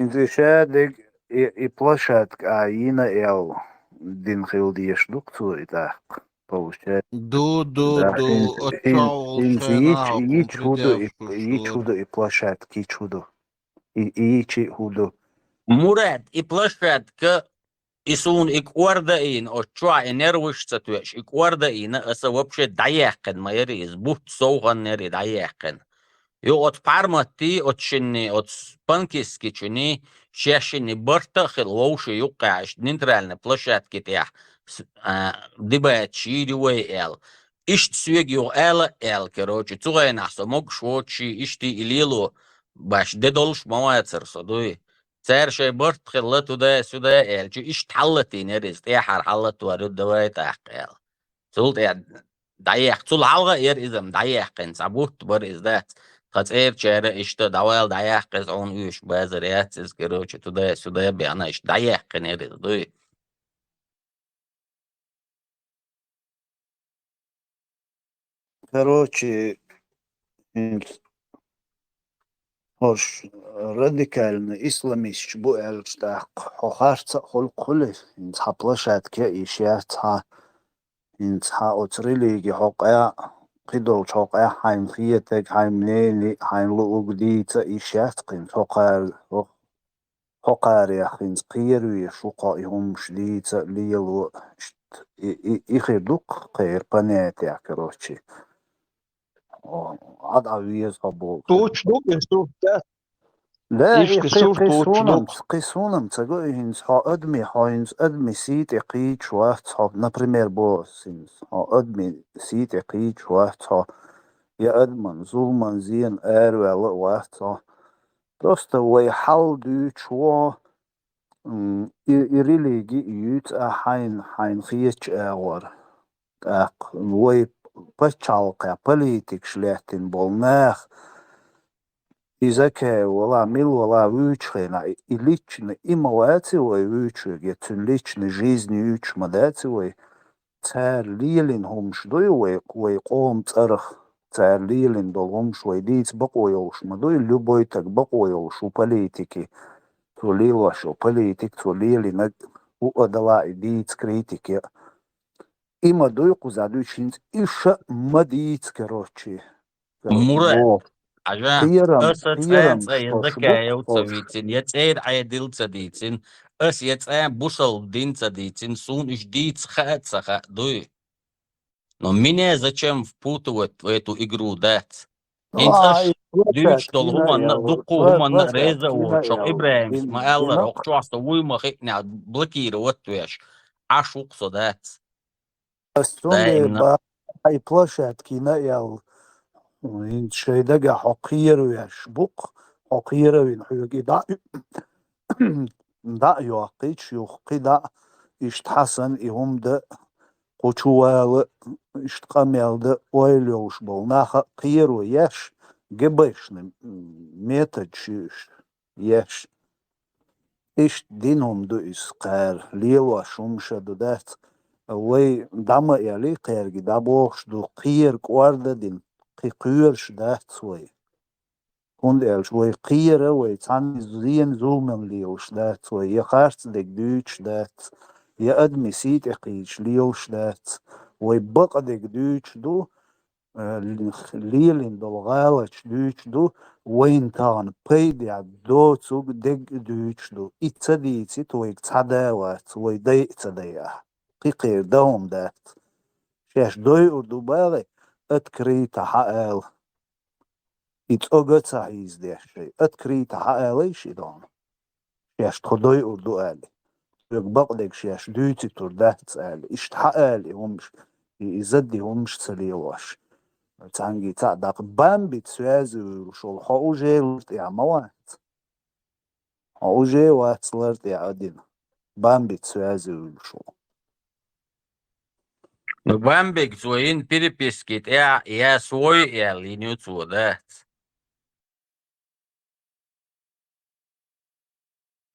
Иза ша дерг и, и площадка а йина аьлла дина хила дезаш ду-кх цо и тӀаккха, получается. Ду, ду, да, ду, хӀинца, оцу хӀинца, чохь волчу хӀинца хенахь йич, йич хӀу ду и, придерживаешься йич хӀу ду и площадка, йич хӀу ду? И, и йичи а хӀу ду? Мурад, и площадка, и суна и кӀорда а йина, оцу чохь и нерваш ца тоьаш, и кӀорда а йина, аса вообще дӀаяьккхина ма яра иза, бутт совханнера и дӀаяьккхина. Юха оцу Пхьарматтий, оцу шинний, оцу Панкисскичуний, шаьш шинний барт а хилла вовшийн юккъехь, иштта нейтральни площадки тӀехь, с-, а, дебаташ йийр ю вай аьлла. Иштта соьга юха ала а аьлла, короче, цу хенахь со могуш воцуш, иштта и лело, баш де долуш ма вацара со, дуй. Цара шайн барт хилла туда-сюда аьлча, иштта хьаллатийнера иза, тӀаьхьара хьаллатор ю давай тӀаккха аьлла. Цул тӀе дӀаех-, цул хьалха а яра иза-м дӀаяьккхина, цхьа бутт бара иза дац. Тхан цӀерачара иштта дӀавала дӀаяккха иза, хьуна уьш базар яц иза, короче, туда-сюда беана иштта дӀаяьккхина яра иза, дуй. Короче, хӀинца хӀорш радикальный исламисташ бу аьлча тӀаккха, хьо харц а хуьлу-кх хуьлий, хӀинца хьан площадке а йиш яц хьан, хӀинца хьан оцу религи хьокъехь, кхидолчу хьокъехь хьайн хетаг, хьайн мнени, хьайн луург дийца а йиш яц-кх хӀинца хӀокхара, хӀо-, хӀокхарех хӀинца кхеравеш ву-кх хьо и хӀумаш дийца а, лело а, иштта и, и, и хир ду-кх кхеран понятиехь, короче. О, Ӏад Ӏа веза хьо боху. Тучу ду и сурт, да? Да, и иштта кхин, сурт кхин тучу ду. Суна-м, кхин суна-м ца го и хӀинца хьо адми, хьо хӀинца адми сий тӀе кхийча вац хьо, например, боху ас хӀинца, хьо адми сий тӀе кхийча вац хьо, я адаман зуламан зенан араваьлла а вац хьо. Просто вай хьал дуьйцуш ву хьо, м, и, и религи а юьйцу ахь хьайна, хьайна хетачу агӀор. ТӀаккха вай пачхьалкхехь политикаш лаьттина болу нах, и Закаев вала, мила вала вуьйчу хенахь, и, и личный, и ма вац и вай вуьйчуьнга, я цуьнан личный жизнь юьйцуш ма дац и вай. Цара лелийна хӀумаш дуй вай, вай къоман цӀарах? Цара лелийна долу хӀумаш вай дийца бакъо йолуш ма дуй? Любой стаг бакъо йолуш ву политике. Цо лелош йолу политик, цо лелийнарг ву а далахь и дийца, критике а. И ма дуй кхузахь дуьйцуш, хӀинца и ша а ма дийца, короче. Мура. Во. Хьажа, кхерам, аса цӀа, кхерам цӀа я шо закаев ца буххалш вийцина, я цӀера Ӏедил ца дийцина, аса я цӀа бусалба дин ца дийцина, суна уж дийца хаа а ца хаа, дуй. Но меня зачем впутывать в эту игру, дац? ХӀинца аш дуьйцуш долу хӀуманна, дуккху хӀуманна реза а воцуш, ИбрахӀимс ма аьллара, хӀокху чохь со вуй ма хиънехь блокировать веш, Ӏаш ву-кх со, дац. Ас цундела бахьа, хьайн площадкина а ял, хӀинца шайн дагахь хьо кхера веш бу-кх, хьо кхера а вина, хьоьга и дӀа а, дӀа а йоккхуьйтуш юха кхин дӀа а, иштта хьа санна и хӀума дан а, кху чу вала а, иштта къамел дан а ойла йолуш болу нах а кхеро еш, ГБшна методаш еш. Иштта дина хӀума ду иза кхара, лелош хӀума ша ду, дац? Вай дӀа ма элий, кхаьрга дӀабохуш ду, кхера кӀорда а дина, кхин кхоьруш дац вай. ХӀунда аьлча вай кхера, вай цхьанна зен, зулам лелош дац вай, я харц дерг дуьйцуш дац, я адамийн сий тӀе кхийдаш лелош дац. Вай бакъдерг дуьйцуш ду, э, лелийна долу гӀалаташ дуьйцуш ду, вайна тахана пайдехь доцург дерг а дуьйцуш ду. И ца дийцийта вайга цхьа да а вац, вай дай а ца дайахь. Кхин кхера дан хӀума дац. Шаьш дойур ду бахьа, открыто хьаала. И цӀога а ца хьийзадеш шайн, открыто хьаалай ши дона. Шаьш тхо дойур ду аьлла. Соьга бакъдерг шаьш дуьйцуьйтур дац аьлла. Иштта хьаала и хӀумаш, и, и задди хӀумаш ца лелош. Цхьаьнгге цхьаъ даккха, бамбит связи вуьйлуш волу хьо уже лар тӀехь ма вац. Хьо уже вац лар тӀехь а дина. Бамбит связи вуьйлуш волу. Ну, бамбига цо йина переписки тӀехь я свой аьлла йина ю цо, дац?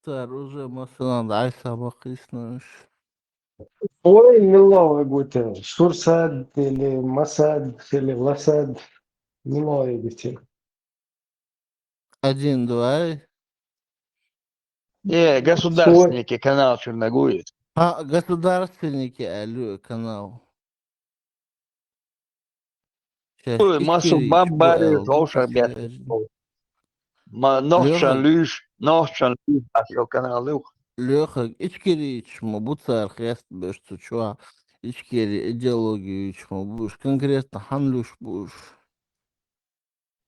Цара уже, масалан, дӀай схьа ма кхийсина уьш. Ой, милла вай гуттар, Сурсад или Масад или Ласад, милла вай гуттар. Один, два. Не, государственники канал Черногури. А, государственники аьлла ю канал. Ой, массо баббарий товшар бетта. Ма нохчан луьйш, нохчан луьйш, а шо канал юха. Лоьхарг, ичкерийчаш ма бу цара хестабеш цу чохь, ичкери идеологи юьйцуш ма бу уьш, конкретно хьан луьйш бу уьш?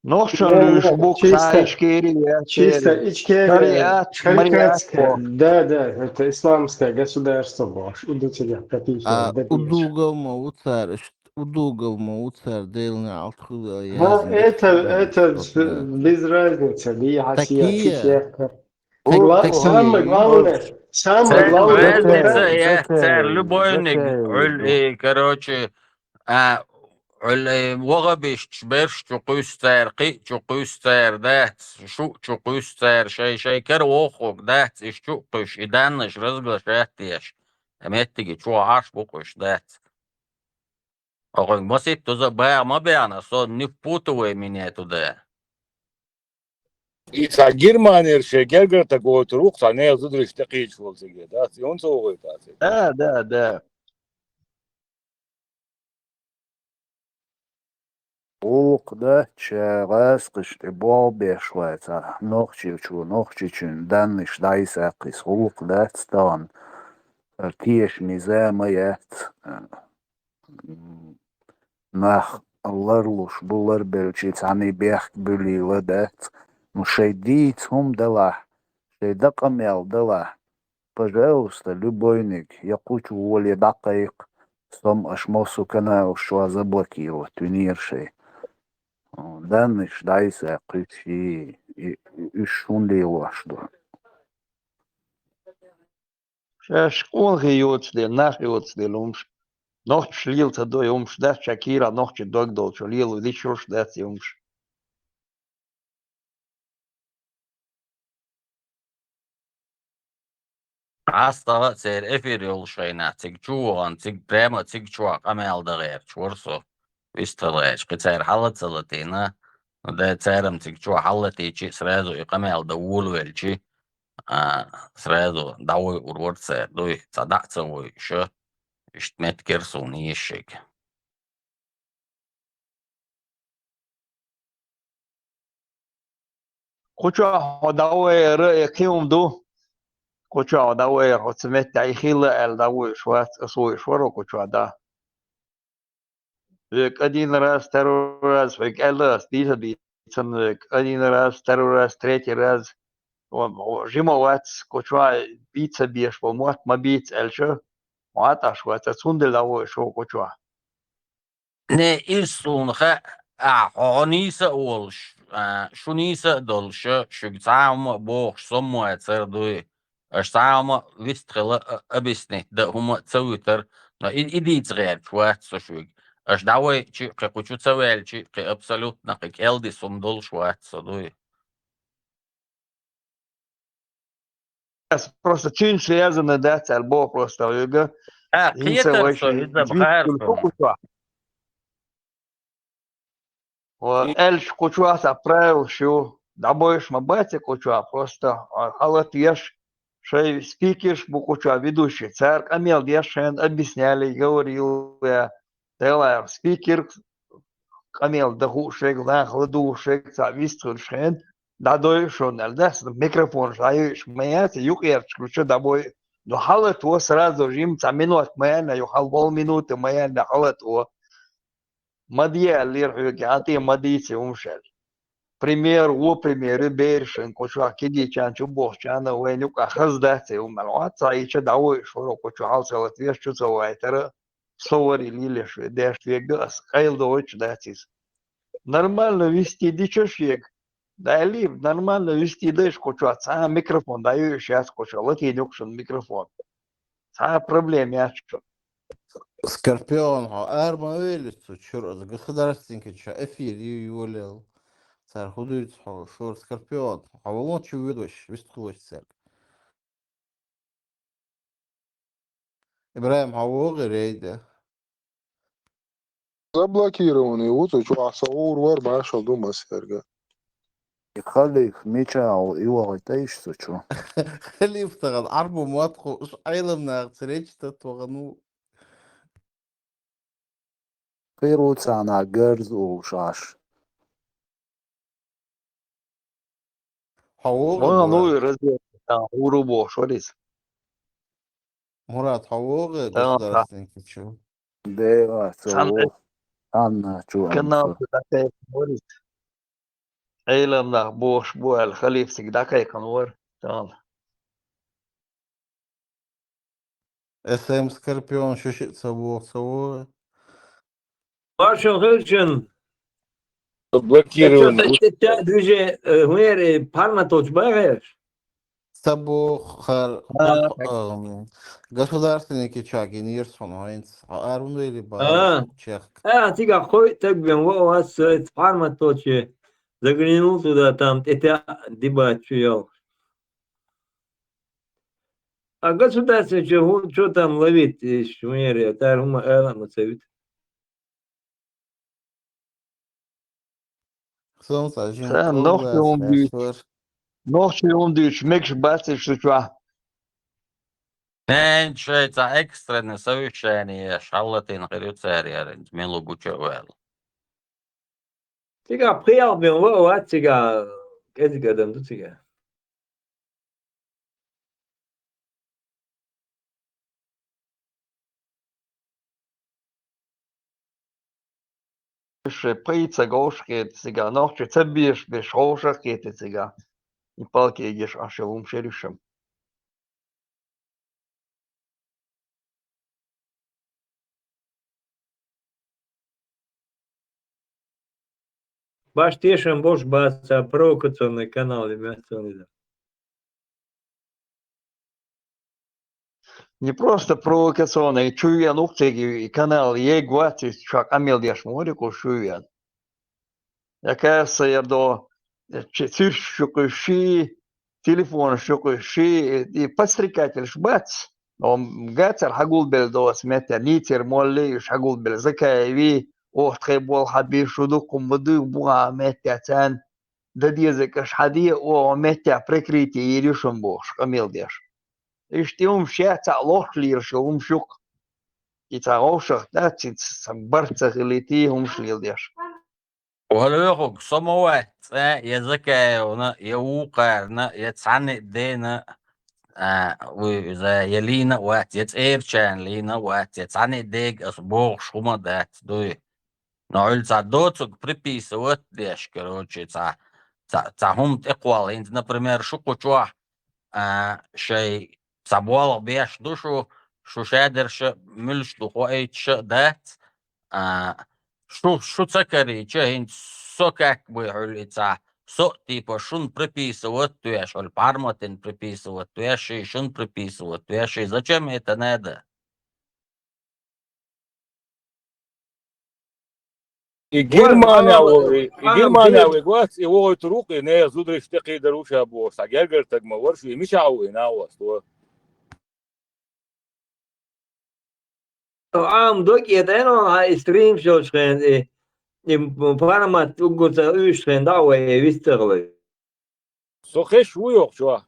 Нохчан луьйш бу, чисто, кхаьа ичкери, чисто ичкери, шариат, шариатская, мариатская. Да, да, это исламское государство бохуш, удуцигахь капиша, а, удугов ма ву цара, ишт-, удугов ма ву цара, Делан алт хуьлу. Да, это, это без разницы, ли хьасия, чи сехка. Гла-, самое главное, самое главное, разница, я, цара любойниг, и, короче, а, Ӏуьллу ваххабисташ берш чу кхуьссу цара, кхиъ чу кхуьссу цара, дац, шу чу кхуьссу цара, шай-шай кара вохург дац, иш чу а кхуьссуш, и даннаш разглашать деш, меттиге чохь Ӏаш бу-кх уьш, дац. Оха масийтта дуза баха ма баьхна, со не впутывай меня туда. И цхьа Германера шайн гергара стаг вохуьйтур ву-кх цхьа нехан зударшна тӀекхийдаш волу цига, дац, и хӀунда ца вохуьйту аса? Да, да, да. Гӏуллакх дац, ша гӀазкхашна тӀе болх беш вац, а нохчочо нохчочун даннаш дӀасаккхийса гӀуллакх дац тахана. Тешаме зама яц. Нах ларлуш бу, ларбелчи цхьаьний бехк буьлийла дац. Ну, шайн дийца хӀума далахь, шайн дакъа мел далахь, пожалуйста, любойниг, я кхучу воле дӀакхайкха, со-м аша массо каналаш чохь заблокировать винера шайн. Даннаш дӀасаккхийса, и, и, и уьш хӀунда лелош ду? Шаьш къонахий йоцуш дела, нах йоцуш дела хӀумаш. Нохчаша лела ца до и хӀумаш, дац, ша кийрахь нохчийн дог долчо лело лиш йолуш дац и хӀумаш. АстагӀа а церан эфир йолуш хенахь, цига чу вахана, цига прямо цига чохь къамел дан гӀерташ вара со. Вистхила гӀерташ, кхин цара хьала а ца латийна. Ну, да, цара-м цига чохь хьалалатийчи, сразу и къамел дан волавелчи, а, сразу дӀавойур вара цара, дуй, цхьа дӀа а ца войуш, иштта меттигера суна еза шега. Кху чохь хьо дӀавайра, э, кхин хӀума ду. Кху чохь хьо дӀавайра, хьо цу меттехь и хилла аьлла дӀавуьйш вац, ас вуьйш вара кху чохь, да. Век один раз, второй раз, век аьлла ас, дийца дийцина век один раз, второй раз, третий раз. О, о, жима вац, кху чохь бийца беш бо, мотт ма бийца аьлча, хьо Ӏаш вац, ас хӀунда дӀавуьйш ву кху чохь. Не, иза суна хаьа, ахьа хьо нийса а волуш, а, шу нийса а долуш, шуьга цхьа а хӀума а бохуш, со ма вацара дуй. Аша цхьа а хӀума вистхила а, объяснить дан а хӀума а ца вуьтара, но и, и дийца гӀерташ вац со шуьга. Аша дӀавайчи, кхин кху чу ца ваьлчи, кхин абсолютно кхин кӀел диса хӀума долуш вац со дуй. Ас просто цуьнца связано дац аьлла боху просто вуьга. А, хӀинца кхетар вай со, ши иза бахара жуьгтуьлу со. Кху чохь. Ва аьлча кху чохь цхьа правилаш ю, дӀабойш ма бац и кху чохь, просто, а, хьалат веш, шайн спикерш бу кху чохь ведущий, цара къамел деш шайна объясняли, говорил, я, делаем спикер, къамел дан хууш верг, нах ладугӀуш верг, цхьа вистхуьлуш хен, дӀадойу шуна аьлла, дац, микрофонаш дӀайойуш ма яц, юкъерчаш гучу дӀабой, но хьалат во сразу жим, цхьа минот ма яьлла, ю хьал пол минуты ма яьлла, хьалат во. Ма де аьллера хьоьга, хьан тӀе ма дийца хӀумаш аьлла. Пример, вон пример ю берашан кху чохь кегийчарна чу бохучарна, вайна юкъахь хаза дац и хӀума аьлла. Хьо цхьа йича дӀавойуш вара кху чу хьал ца лата веш чу ца вайтара, со вари лелаш ве, деш вегга ас, къайладогӀуьйтуш дац иза. Нормально вести дича шега, даьлли, нормально вести дайш кху чохь, цхьа а микрофон дӀайойуш яц кху чохь, латийна юкъа шуна микрофон. Цхьа а проблема яц шуна. Скорпион, хьо ара ма веллачу цу чуьра, аса государственники чохь эфир ю йолаелла. Цара хӀун дуьйцу хьо, шура Скорпион, хьо вон чу воьдуш, вистхуьлуш цаьрга. Ибрахим, хьо вогӀий рейда? Заблокированный ву цу чохь, сан гӀур вара, маршалла ду массаьрга. И Халиф мичахь ву, и вахийтайша цу чу? Халиф тахана Ӏарбо мотт хууш, Ӏеламнахаца речь тата вахана ву. Кхин ву царна гарз олуш Ӏаш. Хьо вогӀий, Мурат? Вон ну разве там гӀур ву бохуш вара иза. Мурат, хьо вогӀий государственники чу? Дела, ца вогӀу. Анна чу канал чу дӀакхайкхина вара иза. Ӏелам нах бохуш бу аьлла, Халиф цига дӀакхайкхина вара. Тахана. С М Скорпион шу шиъ ца вогӀу, ца вогӀу. Маршалла хилчун. Блокирован. Чё-то тетя движение, э, гӀуьнера, э, пхьарматаллаш бахьеш? Ца боху хар-, а, ам, государственники чагинера сон хӀинца. Хьо ара вуьйли бахьеш, а, чехка. А, цигахь кхой таг бен вао ас, э, пхьарматаллаче заглянул туда, там тетя дебат чу йолуш. А государственники чу хӀун, чё там ловить, иш гӀуьнера, тара хӀума ала а ма ца вит. Сан цхьа жин Сан нохчи хӀума дуьйцу. Нохчи хӀума дуьйцу, мегаш бац иш шу чохь. Ненан шайн цхьа экстренный совещание еш, хьаллатийна хир ю цара яринца, мила гуча а ваьлла. Цигахь пхи-ялх бен вао вац цигахь, кӀезиг адам ду цигахь. Шайн пайца говш хета цигахь, нохчий ца беш, беш хьошах хета цигахь. И палкегеш Ӏаш йолу хӀума шервишам. Баш тешам бош бац, ца провокационный канал и мягкий. Не просто провокационный, чу вен ухтеги и канал, егваци, ша къамел деш морикъу шу вен. Якаьрса ярдо, э, чи-, цуьрш шу кхуьссий, телефонаш шу кхуьссий, и подстрекательш бац. Но гацар хьагулбелла доцу метта, Ницер молли, уьш хьагулбелла Закаеви, охьа тхе болу хьан бийр шу дуккха ма дуй, бухьа метта царна, дан дезарг аша хьан де, оха метта прикрытие йийр ю шуна бохуш, къамел деш. Иштта хӀумаш яц цхьаъ лохуш лелаш йолу хӀумаш юккъа. И цхьа вовшах дац, и ца барт ца хилийти хӀумаш леладеш. Валехуг, со ма вац, цӀа я Закаевна, я вукхарна, я цхьанне а дена, а, вуй иза, я лийна а вац, я цӀерачарна лийна а вац, я цхьанне а дега ас бохуш хӀума а дац, дуй. Но хьуьлла цхьа доцург приписывать деш, короче, цхьа, цхьа, цхьа хӀума тӀекхолла. ХӀинца, например, шу кху чохь, а, шайн цхьа болх беш ду шу, шу шадерша муьлш ду хоуьйтуш а дац, а, шу, шу ца карийча, хӀинца со как буй хьуьлла и цхьа, со а, типа, шуна приписывать веш, хьуьлла пхьарматина приписывать веш, шуна приписывать веш, зачем это надо? И Германия волу, и Германия вегвац, и вогӀуьйтур ву-кх, и нехан зударшна тӀекхийдар ву ша бохуш, цхьа гергара стаг ма вара шу, и мичахь ву и накъост? Ам дог а дӀайо хьан и стрим йолчу хенахь, и, и формат уггар ца уьйшучу хенахь дӀа а вай, вистхила вай. Со хезаш ву йохучохь.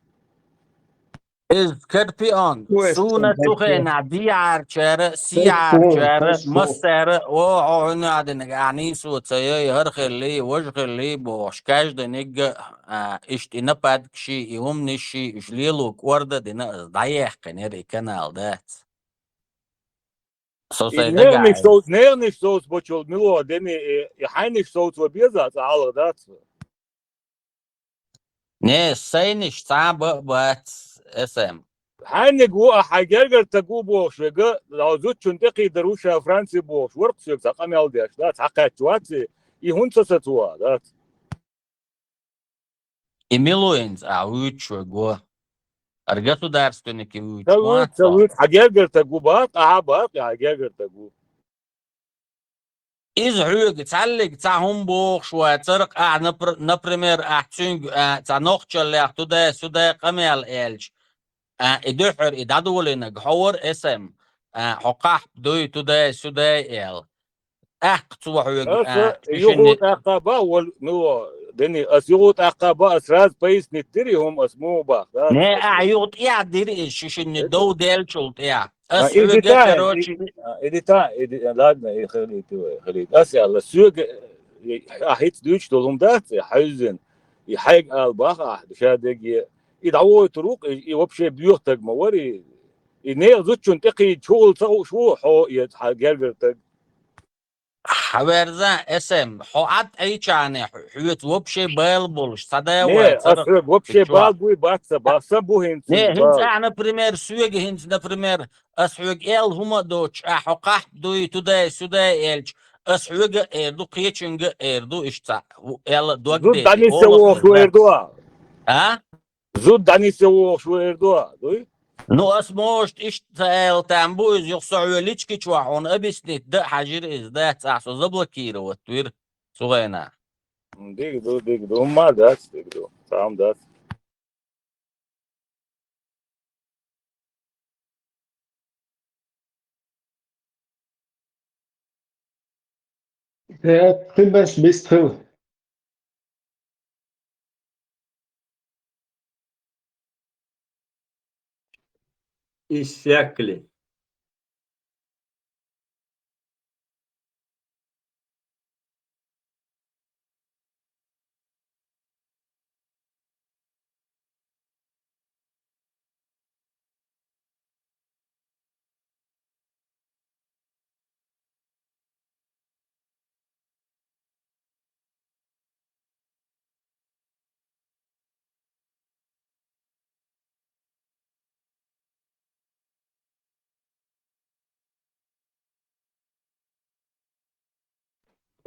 Иза Скорпион, суна цу хенахь дехьарчара, сехьарчара, массара, о, хьо хӀуна а динарг, ахь нийсо ца йой, хӀара хилли, важа хилли бохуш, каждый нигга, а, иштта и нападкаши, и хӀуманаши, уьш лело кӀорда а дина, аса дӀаяьккхинера и канал, дац. Со сайн дагахь неханаш совц, неханаш совц бочул, мило дени, и, и хьайнаш совц ва беза, цкъа хьалха дац. Не, сайнаш цхьа а ба а бац, эсэм. Хьайниг ву, ахьа хьайн гергара стаг ву бохуш вега, зудчунна тӀекхийдар ву ша Франци бохуш, варкх соьга цхьа къамел деш, да, цхьа кхаьчча вац и, и хӀунда ца сацо, дац? И мила ву хӀинца ахь вуьйцуш вега? ХӀара государственники вуьйцуш вац? Ца вуьйцу, ца вуьйцу, хьан гергара стаг ву бакъ, ахьа бакъ, хьан гергара стаг ву. Иза хьоьга цхьаллиг цхьа хӀума бохуш вацара, ахь, напр-, например, ахь цуьнга, а, цхьа нохчаллех туда-сюда къамел аьлча, а, и дуьххьара и дӀадолийнарг хьо вара, эсэм, а, хьо кхахьпа дуй, туда-сюда аьлла. ТӀаккха цо хьоьга, аса а, юха тӀаккха бан, вал, ну, Дени, ас юха тӀаккха бан, ас сразу пояснить дира и хӀума, ас муха бах, да? Не, ахь юха тӀехь дира иза, шу шинна дов деллачул тӀехь. Ас хьоьга, короче, и, и, и, ладно, и хилийта вай, хилийта. Ас аьлла, соьга, и, ахь хӀинца дуьйцуш долу хӀума дац, и хьаьвзина, и хьайга ала бах ахь, ша деге, и дӀавойтур ву-кх, и, и вообще боьха стаг ма вара, и, и нехан зудчунна тӀекхийда чухула ца хууш ву хьо, и хьан гергара стаг. Хьаверзан, эсэм, хьо Ӏад Ӏийчахьана хьоьца вообще бала болуш, цхьа да а вац. Ас хьоьга вообще бала буй бац, сан бу хӀинца. Не, хӀинца ахь, например, соьга хӀинца, например, ас хьоьга аьлла хӀума а доцуш, ахь хьо кхахьпа дуй, туда-сюда аьлча, ас хьоьга а эр ду, кхечуьнга а эр ду, иштта цхьа, аьлла дог дети. Зуда дӀанисъян вогӀуш ву эр ду ахь? А? Зуда дӀанисъян вогӀуш ву эр ду ахь, дуй? Ну, ас, может, иштта ца аьлла там бу иза, юха со хьоьга личка чохь хьуна объяснить дан а хьаьжира иза, дац, ахь со заблокировать вира цу хенахь. Дика ду, дика ду, хӀумма а дац, дика ду, цхьа хӀума дац. Э, кхин беш бист хила. Иссякли.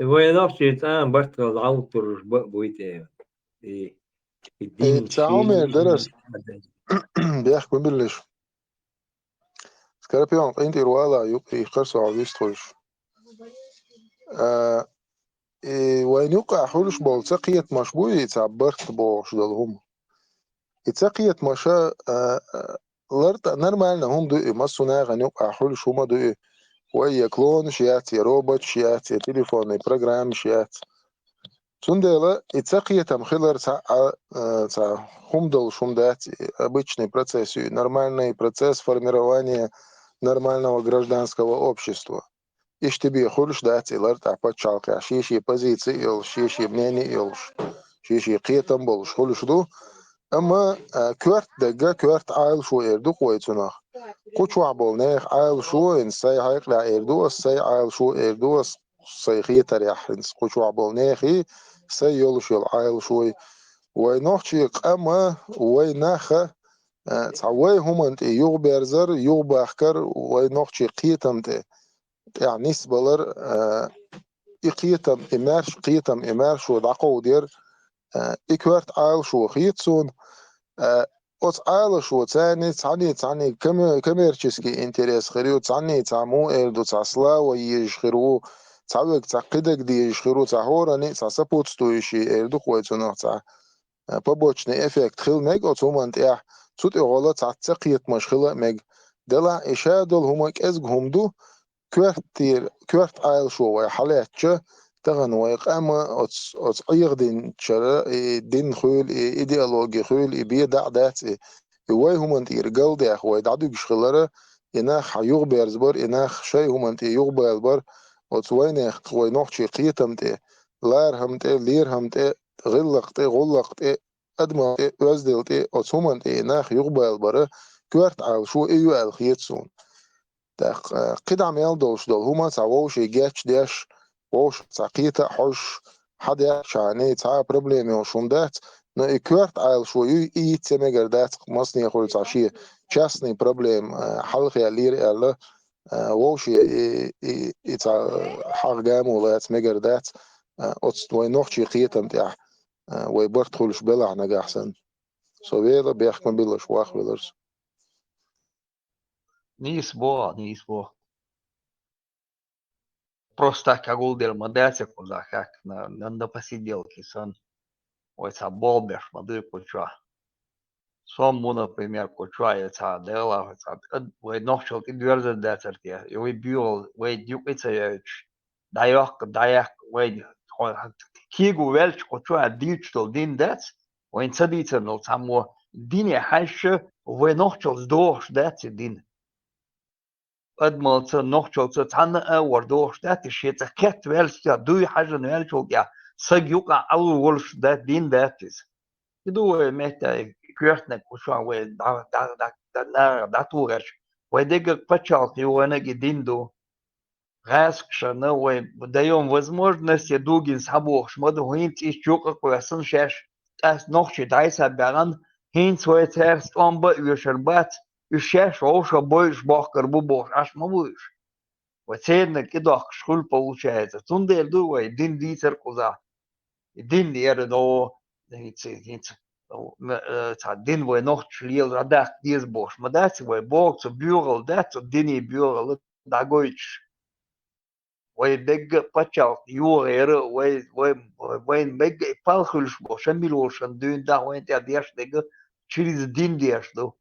Вайн нохчий цӀа а барт хилла дӀахӀуттур уьш бан а буй те. И, и, э, дин, цхьа хӀума эр дара ас. Бехк ма биллалаш. Скорпион, къинтӀера вала юкъа, и харцо хьо вистхуьлуш. А, и вайн юкъахь хуьлуш болу ца кхетамаш буй, и цхьа барт бохуш долу хӀума. И ца кхетамаша, а, а, лартӀа нормально хӀума ду и, массо а нахана юкъахь хуьлуш хӀума ду и. Вай я клонаш яц, я роботаш яц, я телефонный программаш яц. Цундела и ца кхетам хилар цхьа а, а, цхьа хӀума долуш хӀума дац, и обычный процесс ю, нормальный процесс формирования нормального гражданского общества. Иштта бе хуьлуш дац и лар тӀаккха пачхьалкхехь, шен-шен позици а йолуш, шен-шен мнени а йолуш, шен-шен кхетам болуш хуьлуш ду. Амма, а, коьрта дагга, коьрта Ӏалашо эр ду-кх вай цунах. Кху чохь болу нехан Ӏалашо, хӀинца сайн хьекъалехь эр ду ас, сайн Ӏалашо эр ду ас, сайн хетарехь хӀинца кху чохь болу нехан, сайн йолуш йолу Ӏалашой. Вай нохчийн къам а, вай нах а, а, цхьа вай хӀуманна тӀе юхаберзар, юхабахкар, вай нохчийн кхетам тӀе, тӀехь нисбалар, а, и кхетам, и маьрша кхетам, и маьршо дӀакховдор, а, и коьрта Ӏалашо хета суна. А, оцу Ӏалашоца цхьанний, цхьанний каме-, коммерческий интерес хир ю, цхьанний цхьа муха эр ду, цхьа слава езаш хир ву, цхьа вега цхьа кхидерг дезаш хир ву, цхьа хӀоранний цхьа сопутствующий эр ду-кх вай цунах цхьа, а, побочный эффект хила мега оцу хӀуманна тӀехь, цу тӀехула цхьацца кхетамаш хила а мега. Делахь и ша долу хӀума кӀезиг хӀума ду, коьртера, коьрта Ӏалашо вай хьалаьцча, тахана вай къам а оцу, оцу Ӏеха динчара, и дин хуьлу, и идеологи хуьлу, и бен дӀа а дац и. И вай хӀуманна тӀера галдаьхна вай дӀадуьгуш хилар, и нах хьан юхаберзабар, и нах шайн хӀуманна тӀе юхабалабар, оцу вайнехан, вай нохчийн кхетам тӀе, лархӀам тӀе, лерхӀам тӀе, гӀиллакх тӀе, гӀуллакх тӀе, адамал тӀе, оьздал тӀе, оцу хӀуманна тӀе и нах юхабалабар, коьрта Ӏалашо и ю аьлла хета суна. ТӀаккха, а, кхидӀа мел долуш долу хӀума цхьа вовшийн гечдеш, вовшах цхьа кхета а хьожуш, хьан дехчахьана цхьа а проблема йолуш хӀума дац, но и коьрта Ӏалашо юй, и йиц а мегар дац, массане хуьлу цхьа шен частный проблема, а, хьалхе лийра аьлла, а, вовшийн и, и, и цхьа хьагӀ гамо лаца мегар дац, а, оцу вайн нохчийн кхетам тӀехь, а, вай барт хуьлуш белахь нагахь санна. Со вела, бехк ма биллалаш, вахвелар со. Нийса боху, нийса боху. Просто так гулделла ма дац кхузахь, как на, на, на посиделке санна. Вай цхьа болх беш ма дуй кху чохь. Со ма ву, например, кху чохь, я цхьа Дела, вай цхьа ад-, вай нохчалла тӀедоьрзар дацара те, я вай боьхалла, вай юкъа ца йойтуш, дӀайоккху, дӀаяккху, вай хьо-, кего ваьлча кху чохь дуьйцуш долу дин дац, вайна ца дийцина долу цхьаммо дине хьаьжча, вай нохчаллица догӀуш дац и дин. Адамаллица, нохчаллица цхьанна а вара догӀуш дац, и шен цӀа кхетта ваьлча, дуй хьаьжжина ваьллачул тӀехь, саг юкъахь Ӏалур волуш дац, дин дац иза. И ду вай меттехь, коьртаниг кху чохь вай дӀа-, дӀа-, дӀа-, дӀа-, нахах дӀатухуш, вай дегниг пачхьалкх ю, вайниг и дин ду. ГӀаскхашна вай даем возможность, я дугина схьабохуш ма ду, хӀинца иштта юкъа а кхоьссина шаьш, тӀаьхьа нохчий дӀасабаьхна, хӀинца вай цаьрца тӀом бан а оьшур бац, уьш шаьш вовшах бойуш бохкур бу бохуш, Ӏаш ма бу уьш. Вай церниг кӀидохкуш хуьлу, получается. Цундела ду вай дин дийцар кхузахь. И дин яра до, хӀинца, хӀинца, м-, э, цхьа дин вай нохчаша лела дӀадаккха деза бохуш ма дац, вай боху, цу боьхалла дац, цу динан боьхалла дӀагойтуш. Вай мегга а пачхьалкх йогӀера, вай, вай, вайна мегга а пал хуьлуш бу, ша мила волу шун дуьйна даха вайна тӀехь деш дерг а через дин деш ду.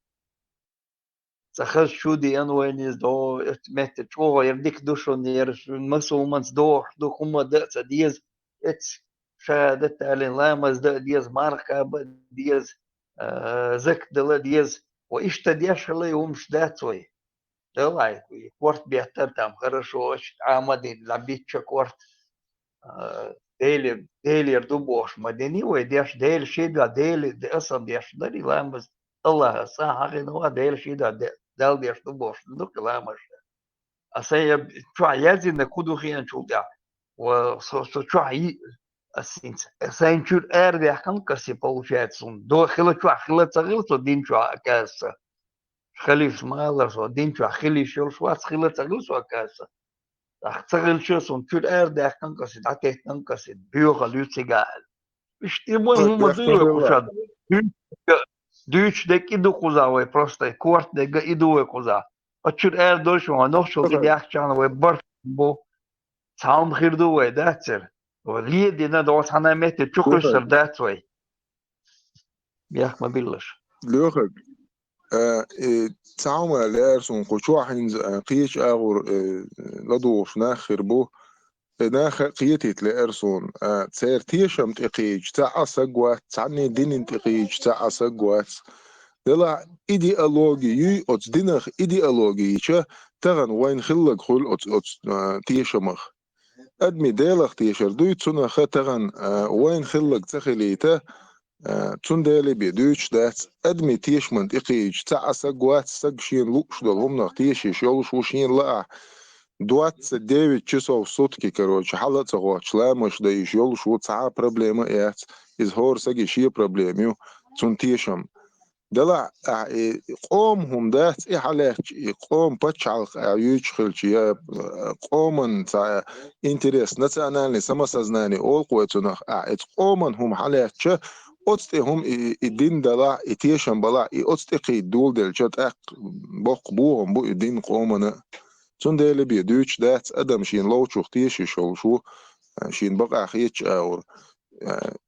Цкъа хаза шу деана вайна иза, до, оцу метте чӀогӀа яра дика ду шуна, яра шуна массо а хӀуманца догӀуш ду, хӀума дан а ца деза, эццахь шахӀадат а далийна, ламаз дан а деза, марха кхаба а деза, а, закат дала а деза. Ва иштта деш хила и хӀумаш дац вай. Делахь, и корта беттара там хорошо, аш Ӏамадина, дӀабитча корта. А, Дели-, Делера ду бохуш ма дини вай деш, Дела шен дуьхьа, Дела де-, аса деш дарий ламаз, Аллаха, сан хьахина ван, Дела шен дуьхьа де-, Далла деш ду бохуш ду-кх ламаз. А сайн я чохь яздина кху ду хиъначул тӀехь, ва со, со чохь йи-, ас хӀинца, сайн чуьра арадаьккхина кхаси получается, суна до хила чохь хила ца хила со дин чохь оказывается. Халифас ма-аллара, со дин чохь хила йиш йолуш вац, хила ца хила со оказывается. ТӀаккха ца хилча, суна чуьра арадаьккхина кхаси, дӀатеттина кхаси, боьхалла ю цигахь аьлла. Иштта и вай хӀума дуй вай кхузахь. Дуьйцуш дерг и ду кхузахь вай просто, корта дерг а и ду вай кхузахь. Оцу чуьра арадойша вай нохчалла тӀедехчахьана вай барт бу. Цхьа хӀума хир ду вай, дац церан. Вай ледина догӀу цхьана метте чу кхуьссур дац вай. Бехк ма биллалаш. Лоьхарг, а, и цхьа хӀума лаьара суна кху чохь хӀинца, а, кхечу агӀор, э, ладугӀуш нах хир бу. И нах а кхетийта лаьара суна, а, церан тешам тӀе кхечу цхьа а саг вац, цхьанний динан тӀе кхечу цхьа а саг вац. Делахь идеологи юй, оцу динах идеологи йича, тахана вайна хилларг хуьлу оцу, оцу, а, тешамах. Адамий Делах тешар дуй, цунах тахана, а, вайна хилларг ца хилийта, а, цундела бен дуьйцуш дац, адамий тешаман тӀекхийча, цхьа а саг вац, саг шена лууш долу хӀуманах тешаш йолуш ву шена лаахь. Двадцать девять часов в сутки, короче, хьала а ца гӀоттуш, ламаш дан йиш йолуш ву, цхьа а проблема а яц. Иза хӀора саги шен проблема ю, цунна тешам. Делахь, ахь и къоман хӀума дац, и хьалаьцча, и къоман пачхьалкх ахь юьйцуш хилча, я, э, къоман цхьа интерес, национальный самосознание олу-кх вай цунах, ахь иза къоман хӀума хьалаьцча, оцу тӀе хӀума и, и дин далахь, и тешам балахь, и оцу тӀе кхийда доладелча, тӀаккха боккха бохам бу и дин къомана. Цундела бен дуьйцуш дац, адам шена ловчух тешаш йолуш ву, шена бакъахь хетачу агӀор.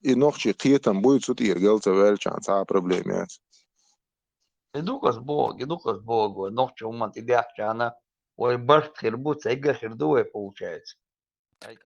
И нохчийн кхетам буй, цу тӀера гал ца ваьллачхьана цхьа а проблема яц. И ду-кх ас боху, и ду-кх ас боху, вай нохчийн хӀуманна тӀедехчахьана, вай барт хир бу, цигахь хир ду вай, получается.